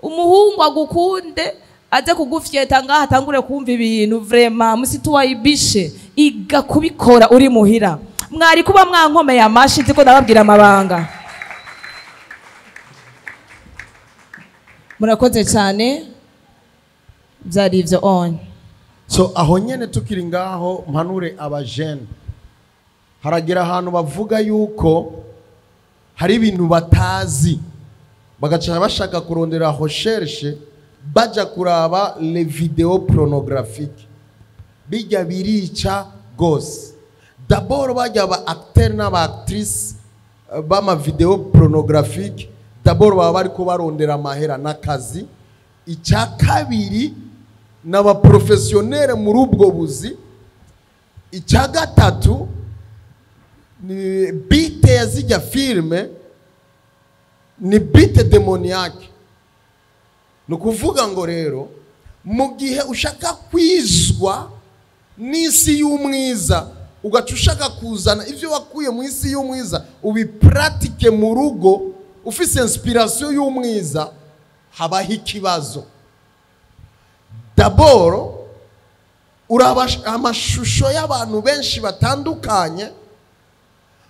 Umuhungu agukunde aze kugufyeta ngaha atangure kumva ibintu vraiment musituwayibishe. Iga kubikora uri muhira. Mwari kuba mwankomeye amashi nzi ko ndababwira amabanga. Murakoze cyane, byari ivyo on. So aho nyene tukiri ngaho mpanure abajene, haragira ahantu bavuga yuko hari ibintu batazi, bagaca bashaka kurondera recherche, baja kuraba les vidéos pornographiques. Bijya birica gose. D'abord bajya ba acteur n'aba actrice b'ama vidéo pornographique, d'abord baba bariko barondera amahera n'akazi. Icya kabiri n'aba professionnel muri ubwo buzi. Icya gatatu ni but ya zijya filme ni but démoniaque. Ni ukuvuga ngo rero mu gihe ushaka kwizwa n'isi y'umwiza, ugaca ushaka kuzana ivyo wakuye mu isi y'umwiza ubipratike mu rugo ufise inspiration y'umwiza, habaho ikibazo. D'abord uraba amashusho y'abantu benshi batandukanye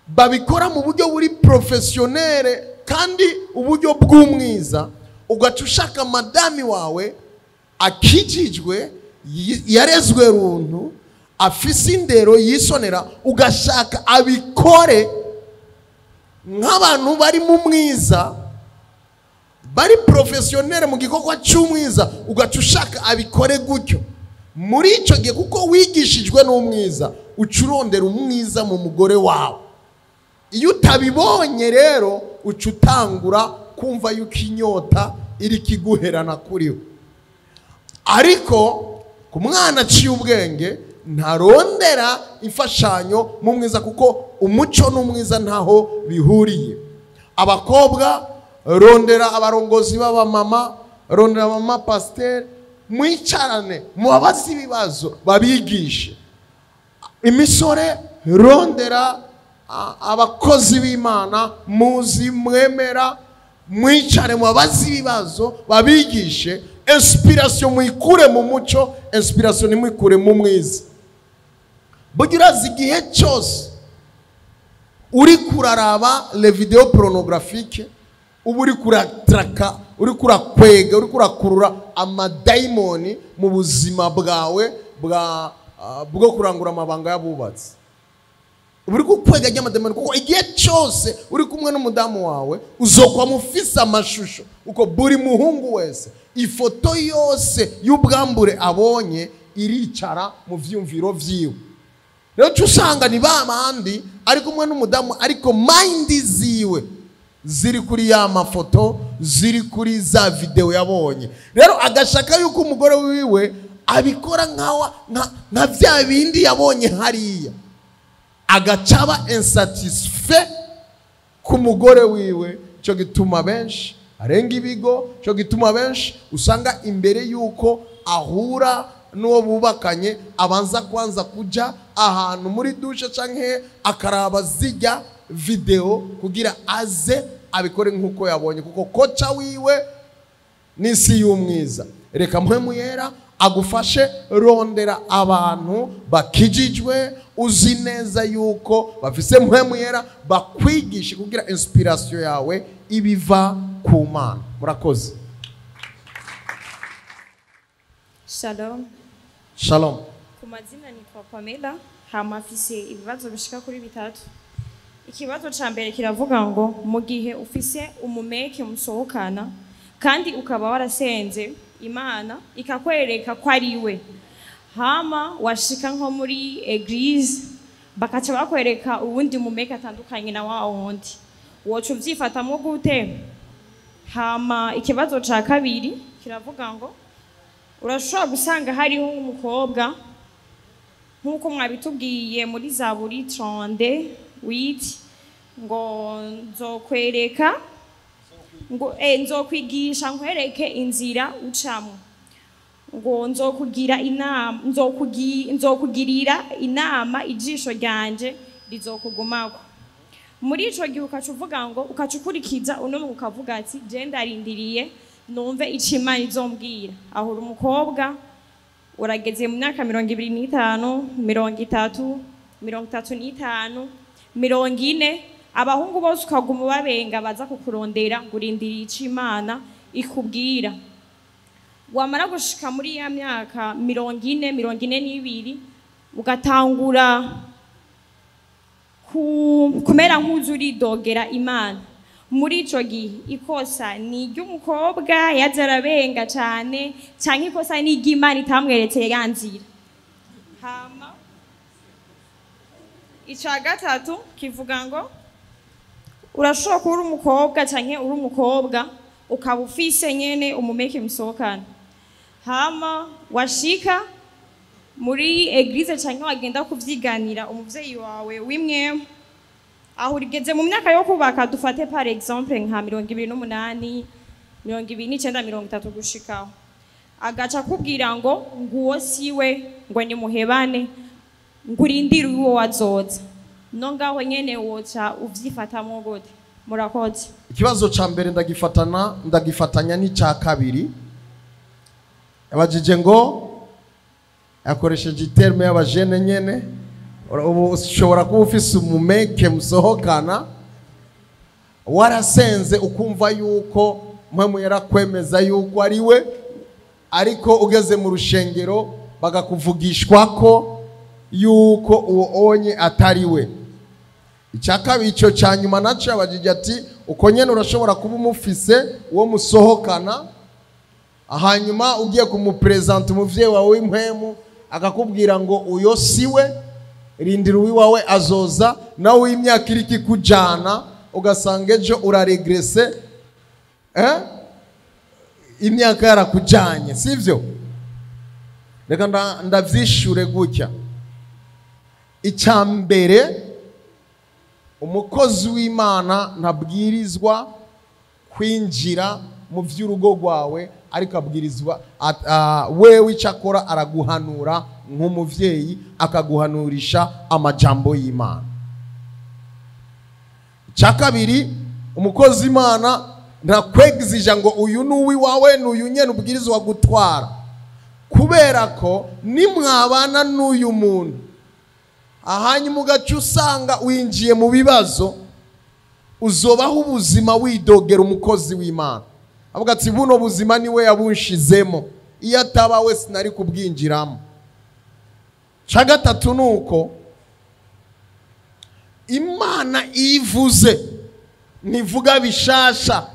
babikora mu buryo buri professionnel kandi uburyo bw'umwiza, ugaca ushaka madami wawe akijijwe, yarezwe runtu, afise indero yisonera, ugashaka abikore nk'abantu bari mu mwiza, bari professionnel mu gikorwa cy'umwiza, ugaca ushaka abikore gutyo. Muri ico gihe kuko wigishijwe n'umwiza, uca urondera umwiza mu mugore wawe. Iyo utabibonye rero uca utangura kumva yuko inyota iri kiguherana kuri we. Ariko ku mwana aciye ubwenge ntarondera imfashanyo mu mwiza, kuko umuco n'umwiza ntaho bihuriye. Abakobwa, rondera abarongozi b'abamama, rondera abamama pasiteri, mwicarane mubabaze ibibazo babigishe. Imisore, rondera abakozi b'Imana muzi mwemera, mwicare mubabaze ibibazo babigishe. Inspiration mwikure mu muco, inspiration nimwikure mu mwiza. Burya urazi igihe cyose uri kuraraba les vidéos pornographiques, uba uri kuratraka, uri kurakwega, uri kurakurura amadayimoni mu buzima bwawe bwo kurangura amabanga y'abubatsi. Uba uri gukwega ry'amadayimoni, kuko igihe cyose uri kumwe n'umudamu wawe uzokwa mufise amashusho, uko buri muhungu wese ifoto yose y'ubwambure abonye iricara mu vyumviro vyiwe. Rero uca usanga ni ba bandi ari kumwe n'umudamu, ariko mind ziwe ziri kuri ya mafoto, ziri kuri za video yabonye. Rero agashaka yuko umugore wiwe abikora nka vya bindi yabonye hariya, agacaba insatisfait ku mugore wiwe. Cyo gituma benshi arenga ibigo, cyo gituma benshi usanga imbere yuko ahura n'uwo bubakanye abanza kwanza kuja ahantu muri douche canke akaraba zijya video kugira aze abikore nkuko yabonye, kuko koca wiwe n'isi y'umwiza. Reka Mpwemu Yera agufashe, rondera abantu bakijijwe uzi neza yuko bafise Mpwemu Yera, bakwigishe kugira inspiration yawe ibiva ku Mana. Murakoze. Shalom. Shalom. Ku mazina nitwa Pamela, hama mfise ibibazo bishika kuri bitatu. Ikibazo ca mbere kiravuga ngo mu gihe ufise umumeke musohokana kandi ukaba warasenze Imana ikakwereka ko ari we, hama washika nko muri eglise bakaca bakwereka uwundi mumeke atandukanye na wa wundi, woca uvyifatamwo gute? Hama ikibazo ca kabiri kiravuga ngo urashobora gusanga hariho umukobwa nk'uko mwabitubwiye muri Zaburi 38 ngo nzokwereka, ngo nzokwigisha nkwereke inzira ucamo, ngo nzokugira inama, nzokugirira inama, ijisho ryanje rizokugumako. Muri ico gihe ukaca uvuga ngo ukaca ukurikiza uno muntu, ukavuga ati je ndarindiriye numve ico Imana izombwira. Aho uri umukobwa urageze mu myaka 25, 30, 35, 40, abahungu bose ukaguma ubabenga baza kukurondera ngo urindiriye ico Imana ikubwira. Wamara gushika muri ya myaka 40, 42, ugatangura kumera nk'uzuridogera Imana. Muri ico gihe ikosa ni iry'umukobwa yaza arabenga cane, canke ikosa ni iry'Imana itamweretse ya nzira? Hama ica gatatu kivuga ngo urashobora kuba uri umukobwa canke uri umukobwa ukaba ufise nyene umumeke musohokana, hama washika muri eglise canke wagenda kuvyiganira umuvyeyi wawe w'imwe, aho urigeze mu myaka yo kubaka, dufate par exemple nka 28, 29, 30 gushikaho, Agaca akubwira ngo nguwo siwe, ngo nimuhebane, ngo urindire uwo wazoza. No ngaho nyene woca uvyifatamwo gute? Murakoze. Ikibazo ca mbere ndagifatanya n'icya kabiri. Yabajije ngo yakoresheje iterme y'abajene nyene. Ubu ushobora kuba ufise umumeke musohokana, warasenze ukumva yuko mpamwe yarakwemeza yuko ari we, ariko ugeze mu rushengero bagakuvugishwa ko yuko uwo onye atari we. Icya kabiri icyo cya nyuma nacyo yabajije ati uko nyene urashobora kuba umufise uwo musohokana, hanyuma ugiye kumupresenta umuvyeyi wawe w'impwemu akakubwira ngo uyo siwe, rindira uwiwawe azoza, nawe w'imyaka iri kikujana ugasanga ejo uraregrese, imyaka yarakujanye, sivyo? Reka ndavyishure gutya. Icya mbere, umukozi w'Imana ntabwirizwa kwinjira mu vy'urugo rwawe, ariko abwirizwa wewe icyo akora araguhanura nk'umuvyeyi, akaguhanurisha amajambo y'Imana. Icya kabiri, umukozi w'Imana ntakwegizija ngo uyu ni uwiwawe, ni uyu nyene ubwirizwa gutwara, kubera ko nimwabana n'uyu muntu ahanyuma ugaca usanga winjiye mu bibazo, uzobaho ubuzima widogera umukozi w'Imana, avuga ati buno buzima niwe yabunshizemo, iyo ataba we sinari kubwinjiramo. Cya gatatu nuko Imana ivuze ntivuga bishasha,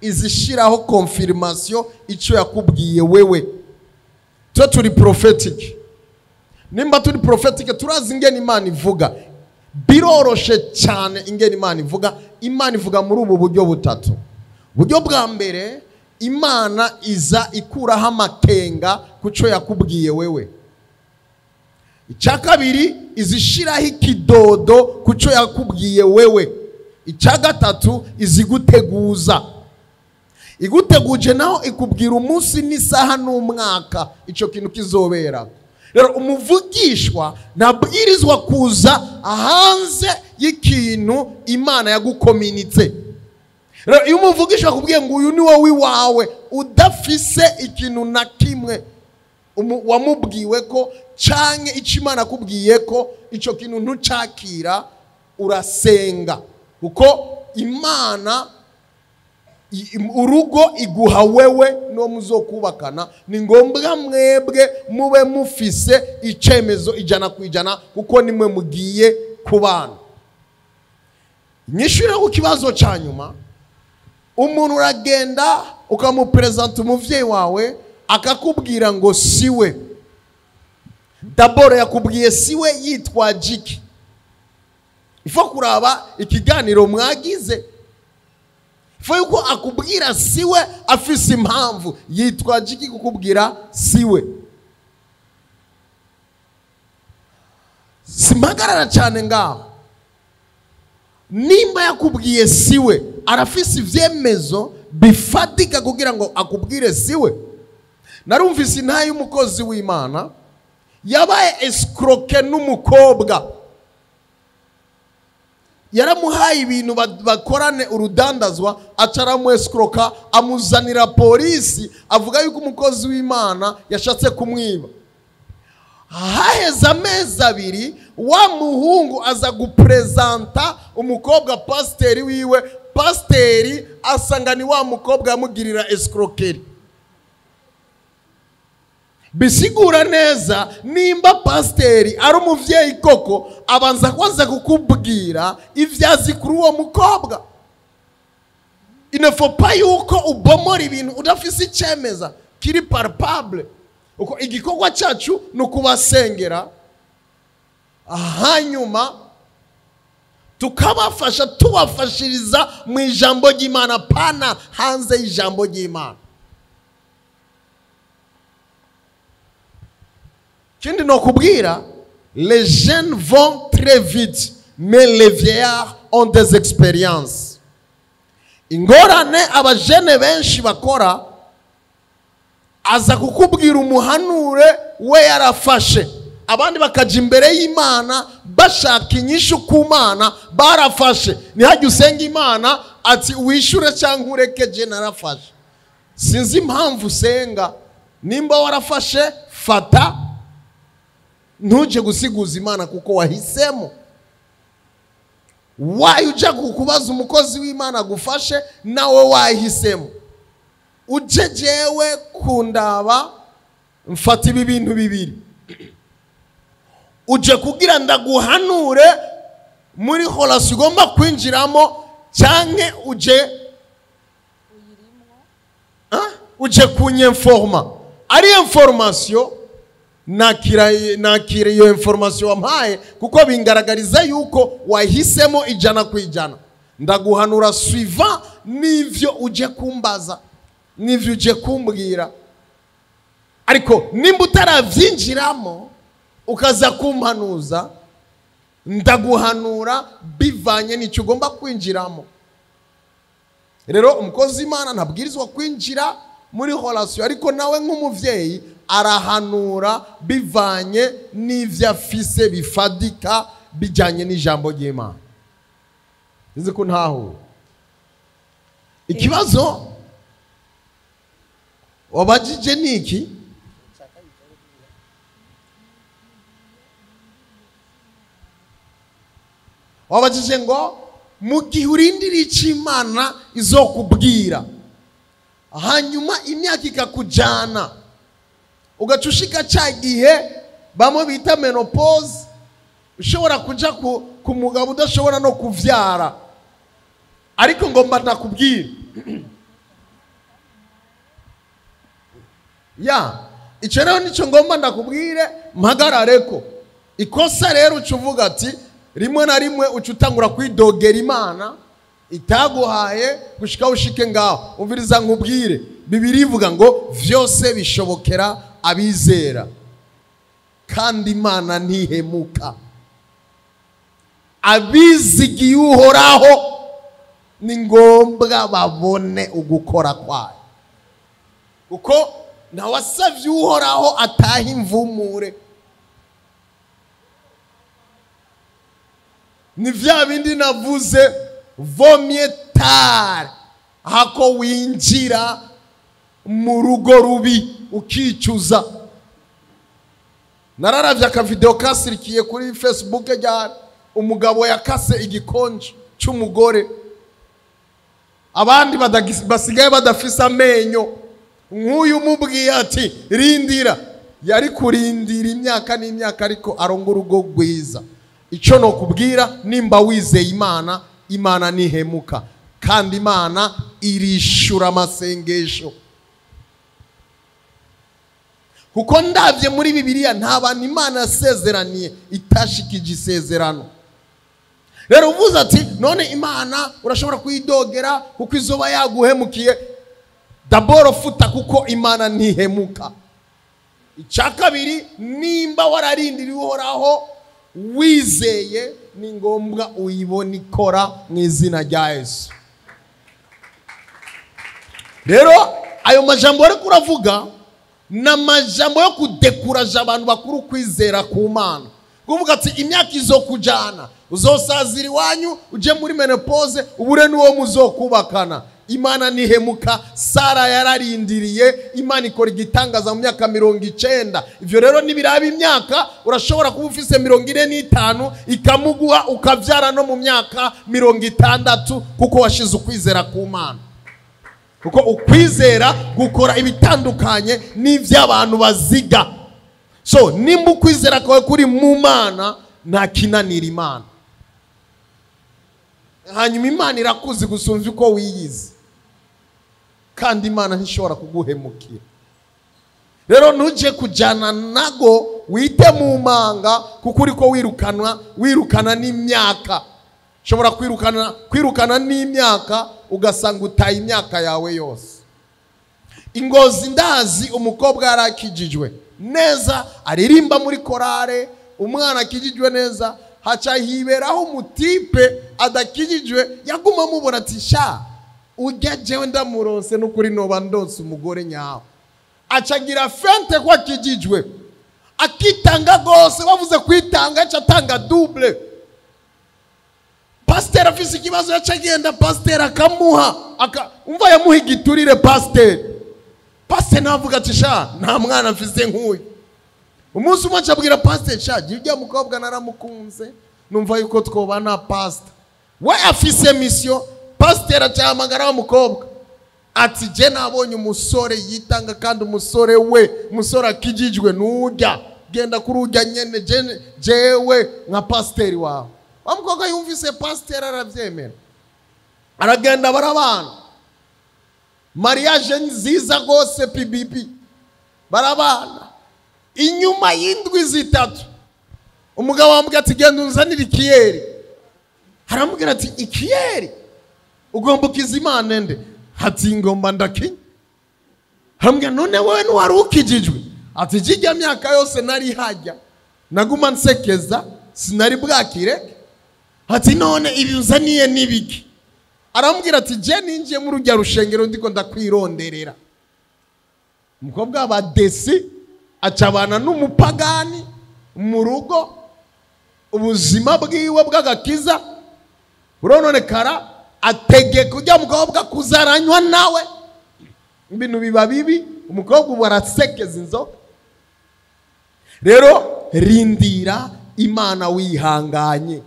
izishiraho confirmation icyo yakubwiye wewe. Twe turi prophetic, nimba turi prophetic turazi ingene Imana ivuga. Biroroshe cyane ingene Imana ivuga. Imana ivuga muri ubu buryo butatu. Buryo bwa mbere, Imana iza ikuraho amakenga kuco yakubwiye wewe. Icya kabiri, izishiraho ikidodo kuco yakubwiye wewe. Icya gatatu, iziguteguza. Iguteguje naho ikubwira umunsi n'isaha n'umwaka ico kintu kizobera. Rero umuvugishwa ntabwirizwa kuza hanze y'ikintu Imana yagukominitse. Rero iyo umuvugishwa akubwiye ngo uyu ni wowe iwawe, udafise ikintu na kimwe wamubwiwe ko canke ico Imana akubwiye ko ico kintu ntucakira, urasenga. Kuko Imana urugo iguha wewe no muzokubakana, ni ngombwa mwebwe mube mufise icemezo 100% kuko nimwe mugiye kubana. Nyishura ku kibazo ca nyuma, umuntu uragenda ukamupresenta umuvyeyi wawe akakubwira ngo siwe. Daboro yakubwiye siwe yitwa jiki. Ifo kuraba ikiganiro mwagize. Ifo yuko akubwira siwe afise impamvu yitwa jiki kukubwira siwe. Simagarara cyane ngaho. Nimba yakubwiye siwe arafise ivyemezo bifatika kugira ngo akubwire siwe. Narumvise intaye y'umukozi w'Imana yabaye escroqué n'umukobwa, yaramuhaye ibintu bakorane urudandazwa, aca escroka amuzanira polisi, avuga yuko umukozi w'Imana yashatse kumwiba. Haheze amezi abiri, wa muhungu aza gupresenta umukobwa pasiteri wiwe, pasiteri asanga ni wa mukobwa yamugirira escroquerie. Bisigura neza nimba pasiteri ari umuvyeyi koko, abanza kwanza kukubwira ivyazi kuri uwo mukobwa. Il ne faut pas yuko ubomora ibintu udafise icemeza kiri palpable. Uko igikorwa cyacu ni ukubasengera, hanyuma tukabafasha, tubafashiriza mu ijambo ry'Imana, pana hanze y'ijambo ry'Imana. Kindi no kubwira, les jeunes vont très vite, mais les vieillards ont des expériences. Ingorane abajene benshi bakora, Aza kukubwira umuhanure we yarafashe, abandi bakaja imbere y'Imana bashaka inyishu ku Mana barafashe. Ntihajye usenga Imana ati wishure cyangwa ureke, je narafashe. Sinzi impamvu usenga. Nimba warafashe fata, ntuje gusiguza Imana kuko wahisemo. Wayo uja kukubaza umukozi w'Imana agufashe nawe wahisemo. Uje jewe kundaba mfata ibi bintu bibiri. Uje kugira ndaguhanure muri relation ugomba kwinjiramo, canke uje kunyinforma. Ari information nakira iyo information wampaye kuko bingaragariza yuko wahisemo 100%. Ndaguhanura suivant n'ivyo uje kumbaza, n'ivyo uje kumbwira. Ariko nimba utaravyinjiramo ukaza kumpanuza, ndaguhanura bivanye n'icyo ugomba kwinjiramo. Rero umukozi Imana ntabwirizwa kwinjira muri relation, ariko nawe nk'umuvyeyi arahanura bivanye n'ivyo afise bifadika bijanye n'ijambo ry'Imana. Nzi ko ntaho ikibazo wabajije niki? Wabajije ngo mu gihe urindiriye icyo Imana izokubwira, hanyuma imyaka ikakujana ugaca ushika cya gihe bamwe bita menopause, ushobora kuja ku mugabo udashobora no kuvyara. Ariko ngomba ndakubwira ya icyo rero nicyo ngomba ndakubwire, mpagarareko. Ikosa rero uca uvuga ati rimwe na rimwe uca utangura kwidogera Imana itaguhaye gushika ushike ngaho. Umviriza nkubwire, Bibiliya ivuga ngo vyose bishobokera abizera, kandi Imana ntihemuka. Abizigiye Uhoraho ni ngombwa babone ugukora kwayo, kuko ntawasavye Uhoraho ataha imvumure. Ni vya bindi navuze, vomye tard hako winjira mu rugo rubi ukicuza. Nararavye akavideo kasirikiye kuri Facebook rya umugabo yakase igikonje c'umugore, abandi basigaye badafise amenyo. Nk'uyu mubwiye ati rindira, yari kurindira imyaka n'imyaka ariko aronga urugo rwiza. Ico no kubwira, nimba wizeye Imana, Imana ntihemuka, kandi Imana irishura amasengesho. Kuko ndavye muri Bibiliya nta bantu Imana yasezeraniye itashikije isezerano. Rero uvuze ati none Imana urashobora kuyidogera kuko izoba yaguhemukiye. Daboro futa, kuko Imana ntihemuka. Icya kabiri, nimba wararindiriye Uhoraho wizeye, ni ngombwa uyibone ikora mu izina rya Yesu. Rero ayo majambo ariko uravuga ni amajambo yo kudekuraje abantu bakuru kwizera ku Mana. Kuvuga ati imyaka izokujana, uzosazira iwanyu uje muri menopause ubure n'uwo muzokubakana. Imana ntihemuka. Sara yararindiriye, Imana ikora igitangaza mu myaka 90. Ivyo rero nibiraba imyaka, urashobora kuba ufise 45 ikamuguha ukavyara no mu myaka 60, kuko washize ukwizera ku Mana. Kuko ukwizera gukora ibitandukanye n'ivy'abantu baziga. So nimba ukwizera kwawe kuri mu Mana, nta kinanira Imana. Hanyuma Imana irakuzi gusumvya uko wiyizi, kandi Imana ntishobora kuguhemukira. Rero ntuje kujana nago wite mu manga, kuko uriko wirukana n'imyaka. Ushobora kwirukana n'imyaka ugasanga utaye imyaka yawe yose. Ingozi ndazi umukobwa yarakijijwe neza, aririmba muri korale, umwana akijijwe neza, haca hiberaho umutipe adakijijwe, yaguma mubona ati sha ujya jewe ndamuronse n'ukuri noba ndonse umugore nyawe. Acagira fente ko akijijwe, akitanga gose. Bavuze kwitanga, aca atanga double. Pasiteri afise ikibazo, yaca agenda, pasiteri akamuha umva, yamuha igiturire pasiteri. Pasiteri navuga ati: "Sha, nta mwana mfise nk'uyu." Umunsi umwe acabwira pasiteri: "Sha, ujya mukobwa naramukunze, numva yuko twobana." Pasita we afise mission. Pasiteri acahamagara wa mukobwa ati: "Je nabonye umusore yitanga, kandi umusore we, umusore akijijwe, nujya genda kuri ujya nyene, jewe nka pasiteri wawe." Wa mukobwa yumvise pasiteri arabyemera, aragenda, barabana, mariage nziza rwose, PBB, barabana. Inyuma y'indwi 3 umugabo wamubwira ati: "Genda unzanire ikiyeri." Aramubwira ati: "Ikiyeri? Ugomba ukiza Imana nde?" Ati: "Ngomba ndakinya." Aramubwira: "None wowe ntiwari ukijijwe?" Ati: "Kijya myaka yose nari hajya naguma nsekeza, sinari bwakireke." Ati: "None ibi uzaniye n'ibiki?" Aramubwira ati: "Je ninjiye muri rujya rushengero ndiko ndakwironderera." Umukobwa wa desi acabana n'umupagani mu rugo, ubuzima bwiwe bw'agakiza burononekara, ategeka ujya mukobwa kuzaranywa nawe, ibintu biba bibi, umukobwa ubu arasekeza inzoga. Rero rindira Imana wihanganye.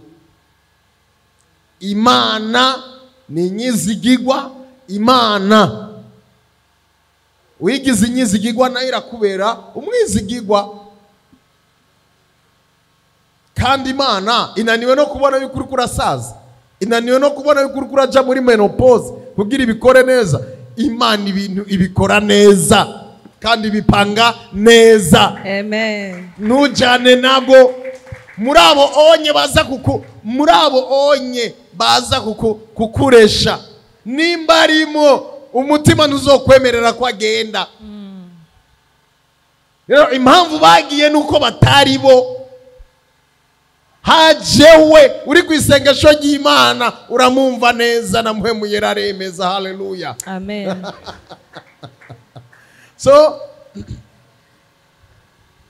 Imana ni inyizigigwa. Imana wigize inyizigigwa nayo irakubera umwizigigwa. Kandi Imana inaniwe no kubona yuko uriko urasaza, inaniwe no kubona yuko uriko uraja muri ménopause kugira ibikore neza. Imana ibintu ibikora neza kandi ibipanga neza. Amen. Ntujyane nabwo muri abo onye baza kuku, muri abo onye baza kukuresha. Nimba arimo, umutima ntuzokwemerera ko agenda. Rero impamvu bagiye nuko batari bo. Hajewe uri ku isengesho ry'Imana, uramumva neza, na Mpwemu Yera aremeza. Haleluya. Amen. So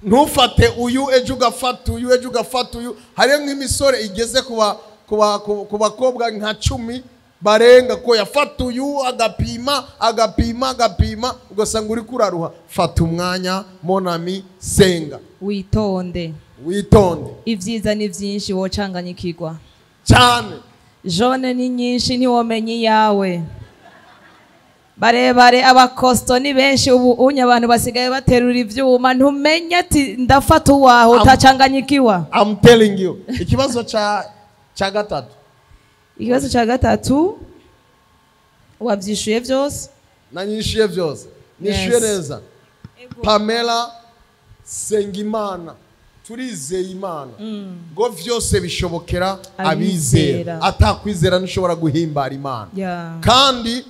ntufate uyu ejo, ugafata uyu ejo, ugafata uyu. Hariyo nk'imisore igeze ku bakobwa nka 10 barenga, ko yafata uyu, agapima, agapima, agapima, ugasanga uri kuraruha. Fata umwanya, mon ami, senga. Witonde. Witonde. Ibyiza ni byinshi, wocanganyikirwa. Cyane. Jaune ni nyinshi, ntiwomenya iyawe. Barebare, abakosto ni benshi ubu unye, abantu basigaye baterura ivyuma, ntumenye ati ndafata uwawe, utacanganyikiwa. I'm telling you. Ikibazo ca gatatu. Ikibazo cya gatatu wabyishuye byose. Nanyishuye byose, nishuye Yes. neza. Pamela Sengimana, turizeye Imana ngo vyose bishobokera abizera. Abizera. Atakwizera ntushobora guhimbara Imana. Kandi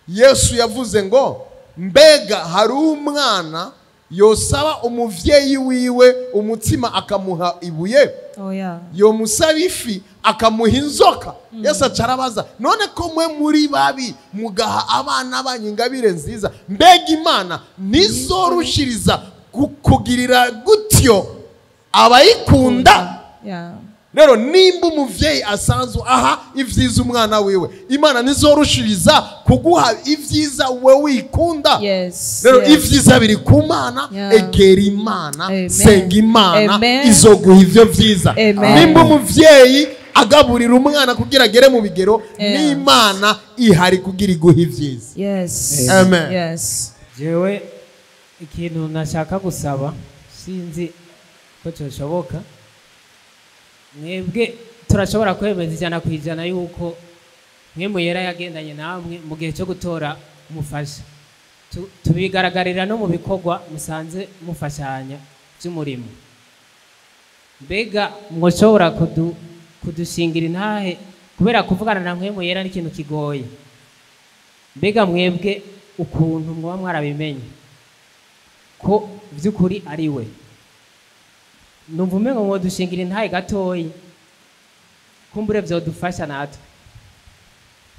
Yesu yavuze ngo: "Mbega hari umwana yosaba umuvyeyi wiwe umutsima akamuha ibuye? Oya. Yomusaba ifi akamuha inzoka?" Yesu acarabaza: "None ko mwe muri babi mugaha abana banyu ingabire nziza, mbega Imana ntizorushiriza kugirira gutyo abayikunda?" Rero nimba umuvyeyi asanzwe aha ivyiza umwana wiwe, Imana ntizorushiriza kuguha ivyiza we wikunda? Rero ivyiza biri ku Mana. Egera Imana. Amen. Senga Imana. Amen. Izoguha ivyo vyiza. Amen. Nimba umuvyeyi agaburira umwana kugira agere mu bigero, n'Imana ihari kugira iguhe ivyiza. Amen. Jewe ikintu nashaka gusaba, sinzi ko cyoshoboka. Mwebwe turashobora kwemeza 100% yuko mwe Yera yagendanye namwe mu gihe cyo gutora umufasha. Tubigaragarira no mu bikorwa musanze mufashanya by'umurimo. Mbega mwoshobora kudushingira intahe? Kubera kuvugana na Mpwemu Yera ni ikintu kigoye. Mbega mwebwe ukuntu muba mwarabimenye ko by'ukuri ari we? Numva umengo mwo dushingira intahe gatoyi, kumbure vyodufasha natwe.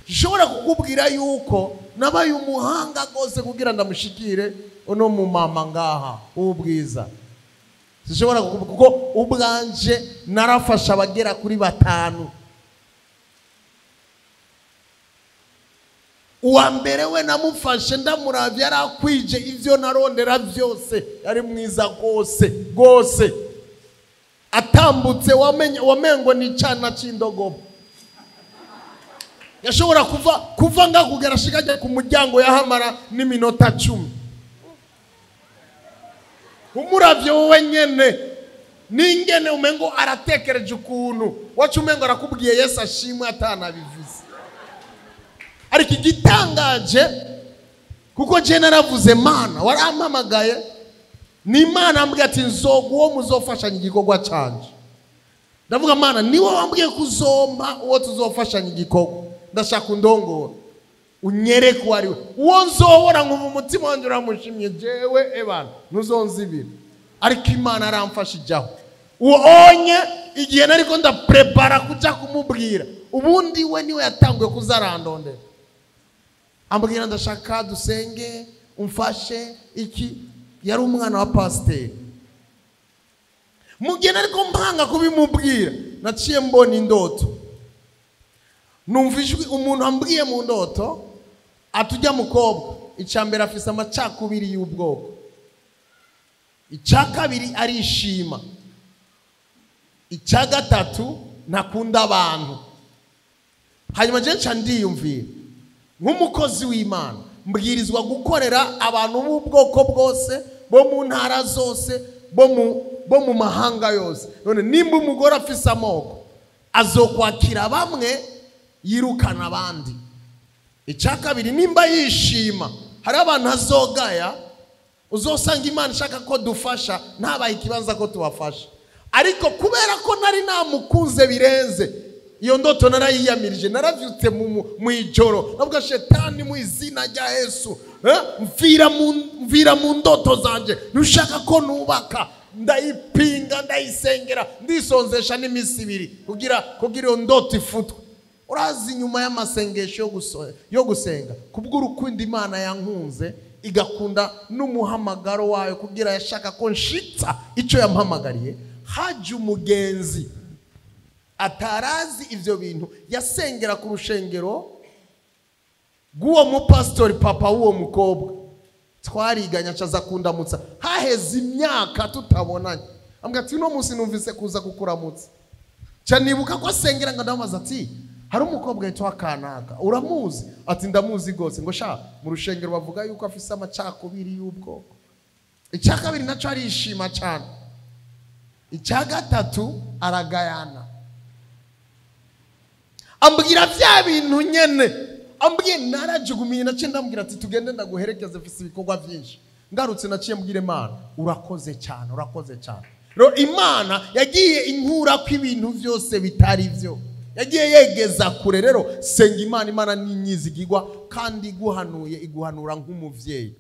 Nshobora kukubwira yuko Nabaye umuhanga gose kugira ndamushikire uno mu mama ngaha ubwiza. Sishobora kuko ubwanje narafasha abagera kuri 5. Uwa mbere we namufashe ndamuravye yarakwije ivyo narondera vyose, yari mwiza gose gose. Atambutse wamengo ni cana c'indogobe. Yashobora kuva ngakugera shikaje ku muryango yahamara n'iminota 10. Umuravye wowe nyene ningene umengo aratekereje ukuntu wacu umengo arakubwiye Yesu ashimwe atanabivuze. Ariko igitangaje kuko je naravuze Mana warampamagaye ni Imana ambwiye ati nzoga uwo muzofashanya igikorwa canje. Ndavuga Mana niwe wambwiye kuzompa uwo tuzofashanya igikorwa, ndashaka undongora unyereke uwo ari we, uwo nzobora nkumva umutima wanje uramushimye jewe ebana ntuzonzibira. Ariko Imana aramfasha ijyaho uwo onye igihe nariko ndaprepara kuja kumubwira, ubundi we niwe yatanguye kuzarandondera ambwira ndashaka dusenge umfashe iki. Yari umwana wa pasiteri. Mugihe nariko mpanga kubimubwira naciye mbona indoto, numva ijwi umuntu ambwiye mu ndoto atujya mukobwa, icya mbere afise amacakubiri y'ubwoko, icya kabiri arishima, icya gatatu ntakunda abantu. Hanyuma je nca ndiyumvira nk'umukozi w'Imana mbwirizwa gukorera abantu b'ubwoko bwose, bo mu ntara zose, bo mu mahanga yose. None nimba umugore afise amoko azokwakira bamwe yirukana abandi. Icya kabiri nimba yishima hari abantu azogaya, uzosanga Imana ishaka ko dufasha ntabaye ikibanza ko tubafasha. Ariko kubera ko nari namukunze birenze, iyo ndoto narayiyamirije, naravyutse mu ijoro navuga shetani mu izina rya Yesu, mvira mu ndoto zanje, ntushaka ko nubaka, ndayipinga ndayisengera ndisonzesha n'imisi ibiri kugira iyo ndoto ifutwe. Urazi nyuma y'amasengesho yo gusenga kubw'urukundo Imana yankunze igakunda n'umuhamagaro wayo kugira yashaka ko nshitsa ico yampamagariye, haje umugenzi atarazi ivyo bintu yasengera ku rushengero rw'uwo mupastori papa w'uwo mukobwa twariganya acaza kundamutsa, haheze imyaka tutabonanye, ambwira ati uno munsi numvise kuza kukuramutsa. Ca nibuka ko asengera ngo ndamubaza ati hari umukobwa yitwa Kanaka uramuzi? Ati ndamuzi gose. Ngo sha mu rushengero bavuga yuko afise amacakubiri y'ubwoko. Icya kabiri naco arishima cyane, icya gatatu aragayana. Ambwira vya bintu nyene, ambwiye narajugumiye naciye ndamubwira ati tugende ndaguherekeze mfise ibikorwa vyinshi. Ngarutse naciye mbwira Imana urakoze cyane, urakoze cyane. Rero Imana yagiye inkura ko ibintu vyose bitari vyo, yagiye yegeza kure. Rero senga Imana, Imana ni nyizigirwa kandi iguhanuye iguhanura nk'umuvyeyi.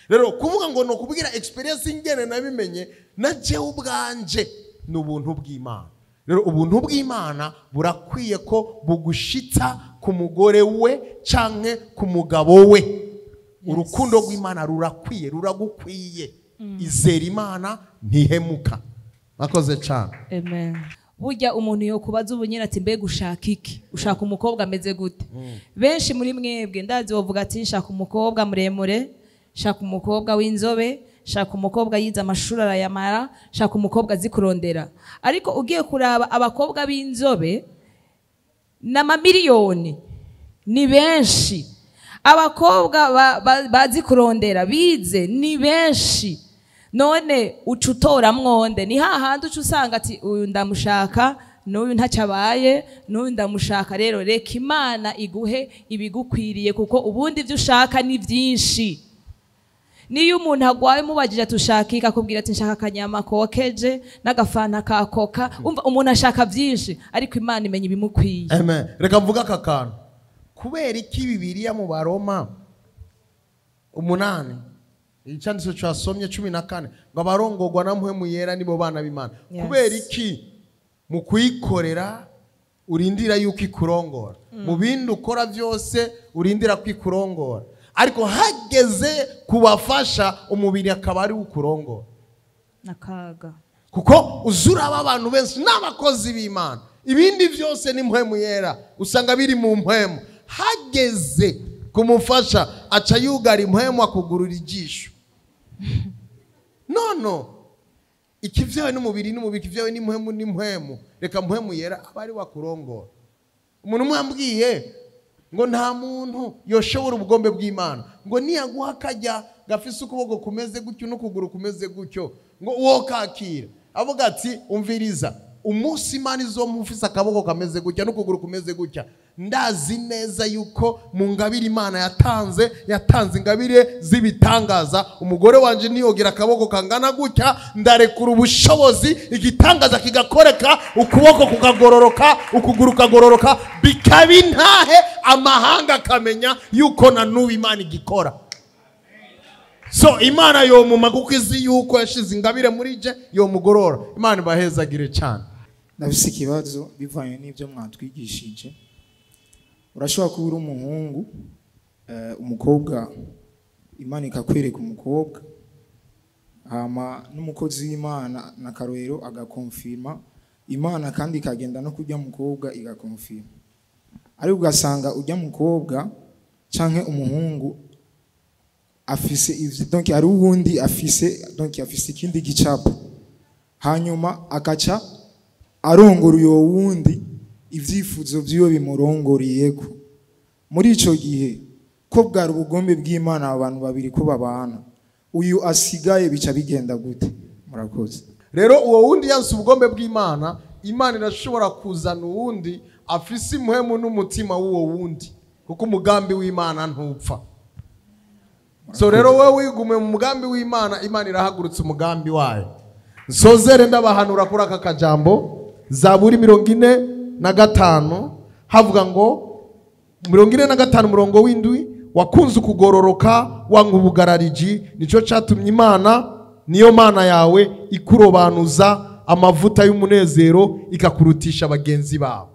Rero kuvuga ngo no kubwira experience ingene nabimenye na jewe ubwanje ni ubuntu bw'Imana. Rero ubuntu bw'Imana burakwiye ko bugushitsa ku mugore we canke ku mugabo we. Urukundo rw'Imana rurakwiye, ruragukwiye. Izera Imana ntihemuka. Makoze cyane. Amen. Burya umuntu yo kubaza ubunyene ati mbega ushaka iki? Ushaka umukobwa ameze gute? Benshi muri mwebwe ndazi wovuga ati nshaka umukobwa muremure, shaka umukobwa w'inzobe, shaka umukobwa yize amashuri arayamara, shaka umukobwa azi kurondera. Ariko ugiye kuraba abakobwa b'inzobe n'amamiliyoni ni benshi, abakobwa bazi kurondera bize ni benshi. None uca utora mwonde ni hahandi uca usanga ati uyu ndamushaka n'uyu ntacyabaye n'uyu ndamushaka. Rero reka Imana iguhe ibigukwiriye kuko ubundi ibyo ushaka ni byinshi. Niyo umuntu agwaye mubajije atushaka akubwira ati nshaka akanyama kokeje n'agafanta ka koka, umva umuntu ashaka byinshi ariko Imana imenya ibimukwiye. Amen. Reka mvuga aka kantu. Kubera iki Bibiliya mu Baroma 8 icyanditso cyasomye 14 ngo abarongorwa na Mpwemu Yera nibo bana b'Imana. Kubera iki mu kuyikorera urindira yuko ikurongora, mu bindi ukora byose urindira kwikurongora, Ariko hageze kubafasha umubiri akaba ari ukurongora. Nakaga. Kuko uzuraba abantu benshi n'abakozi b'Imana, ibindi byose ni mpwemu yera, usanga biri mu mpwemu. Hageze kumufasha aca yugara impwemu akugurura ijisho. No ikivyawe n'umubiri n'umubiri, ikivyawe n'impwemu n'impwemu, reka mpwemu yera aba ari wakurongora. Umuntu umwe ambwiye ngo nta muntu yoshobora ubugombe bw'Imana, ngo niyaguha akajya gafise ukuboko kumeze gutyo n'ukuguru kumeze gutyo ngo uwo kakira, avuga ati umviriza, umunsi Imana izomufisa akaboko kameze gutya n'ukuguru kumeze gutya, ndazi neza yuko mu ngabire Imana yatanze ingabire z'ibitangaza, umugore wanje niyogira akaboko kangana gutya, ndarekura ubushobozi igitangaza kigakoreka, ukuboko kukagororoka, ukuguru kagororoka, bikaba intahe, amahanga akamenya yuko na n'ubu Imana igikora. So Imana yomuma kuko izi yuko yashize ingabire muri je yomugorora. Imana ibahezagire cyane. Ndafise ikibazo bivanye n'ibyo mwatwigishije. Urashobora kuba uri umuhungu, umukobwa Imana ikakwereka umukobwa, hama n'umukozi w'Imana na Karorero agakonfirma Imana, kandi ikagenda no kujya mukobwa igakonfirma. Ariko ugasanga ujya mukobwa canke umuhungu afise ivyo, donc ari uwundi afise, donc afise ikindi gicapo, hanyuma akaca arongora uyo wundi ivyifuzo vyiwe bimurongoriyeko. Muri ico gihe ko bwari ubugombe bw'Imana abantu babiri ko babana, uyu asigaye bica bigenda gute? Murakoze. Rero uwo wundi yanse ubugombe bw'Imana, Imana irashobora kuzana uwundi afise impwemu n'umutima w'uwo wundi, kuko umugambi w'Imana ntupfa. So rero wewe wigume mu mugambi w'Imana, Imana irahagurutse umugambi wayo. Nsozere ndabahanura kuri aka kajambo, Zaburi 45 havuga ngo 45 murongo w'indwi, wakunze ukugororoka wanka ubugarariji, nico catumye Imana niyo Mana yawe ikurobanuza amavuta y'umunezero ikakurutisha bagenzi bawe.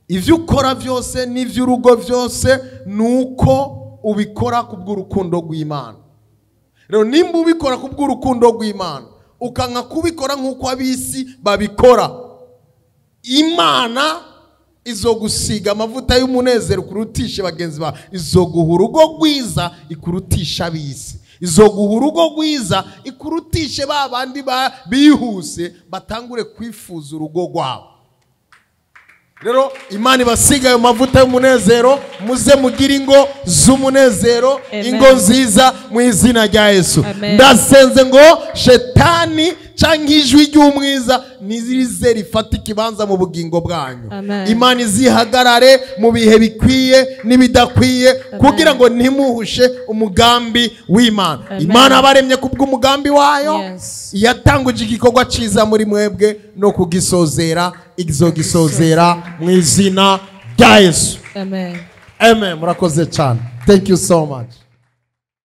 Ivyo ukora vyose n'ivy'urugo vyose nuko ubikora kubw'urukundo rw'Imana. Rero nimba ubikora kubw'urukundo rw'Imana, ukanka kubikora nk'uko abisi babikora, Imana izogusiga amavuta y'umunezero kurutisha bagenzi bawe, izoguha urugo rwiza ikurutisha abisi, izoguha urugo rwiza ikurutishe ba bandi bihuse batangure kwifuza urugo rwabo. Rero Imana ibasiga ayo mavuta y'umunezero, muze mugire ingo z'umunezero, ingo nziza mu izina rya Yesu. Ndasenze ngo shetani canke ijwi ry'umwiza nizirize rifata ikibanza mu bugingo bwanyu. Imana izihagarare mu bihe bikwiye n'ibidakwiye, kugira ngo ntimuhushe umugambi w'Imana. Imana abaremye kubw'umugambi wayo, yatanguje igikorwa ciza muri mwebwe no kugisozera, izogisozera mu izina rya Yesu. Amen. Amen. Murakoze cyane. Thank you so much.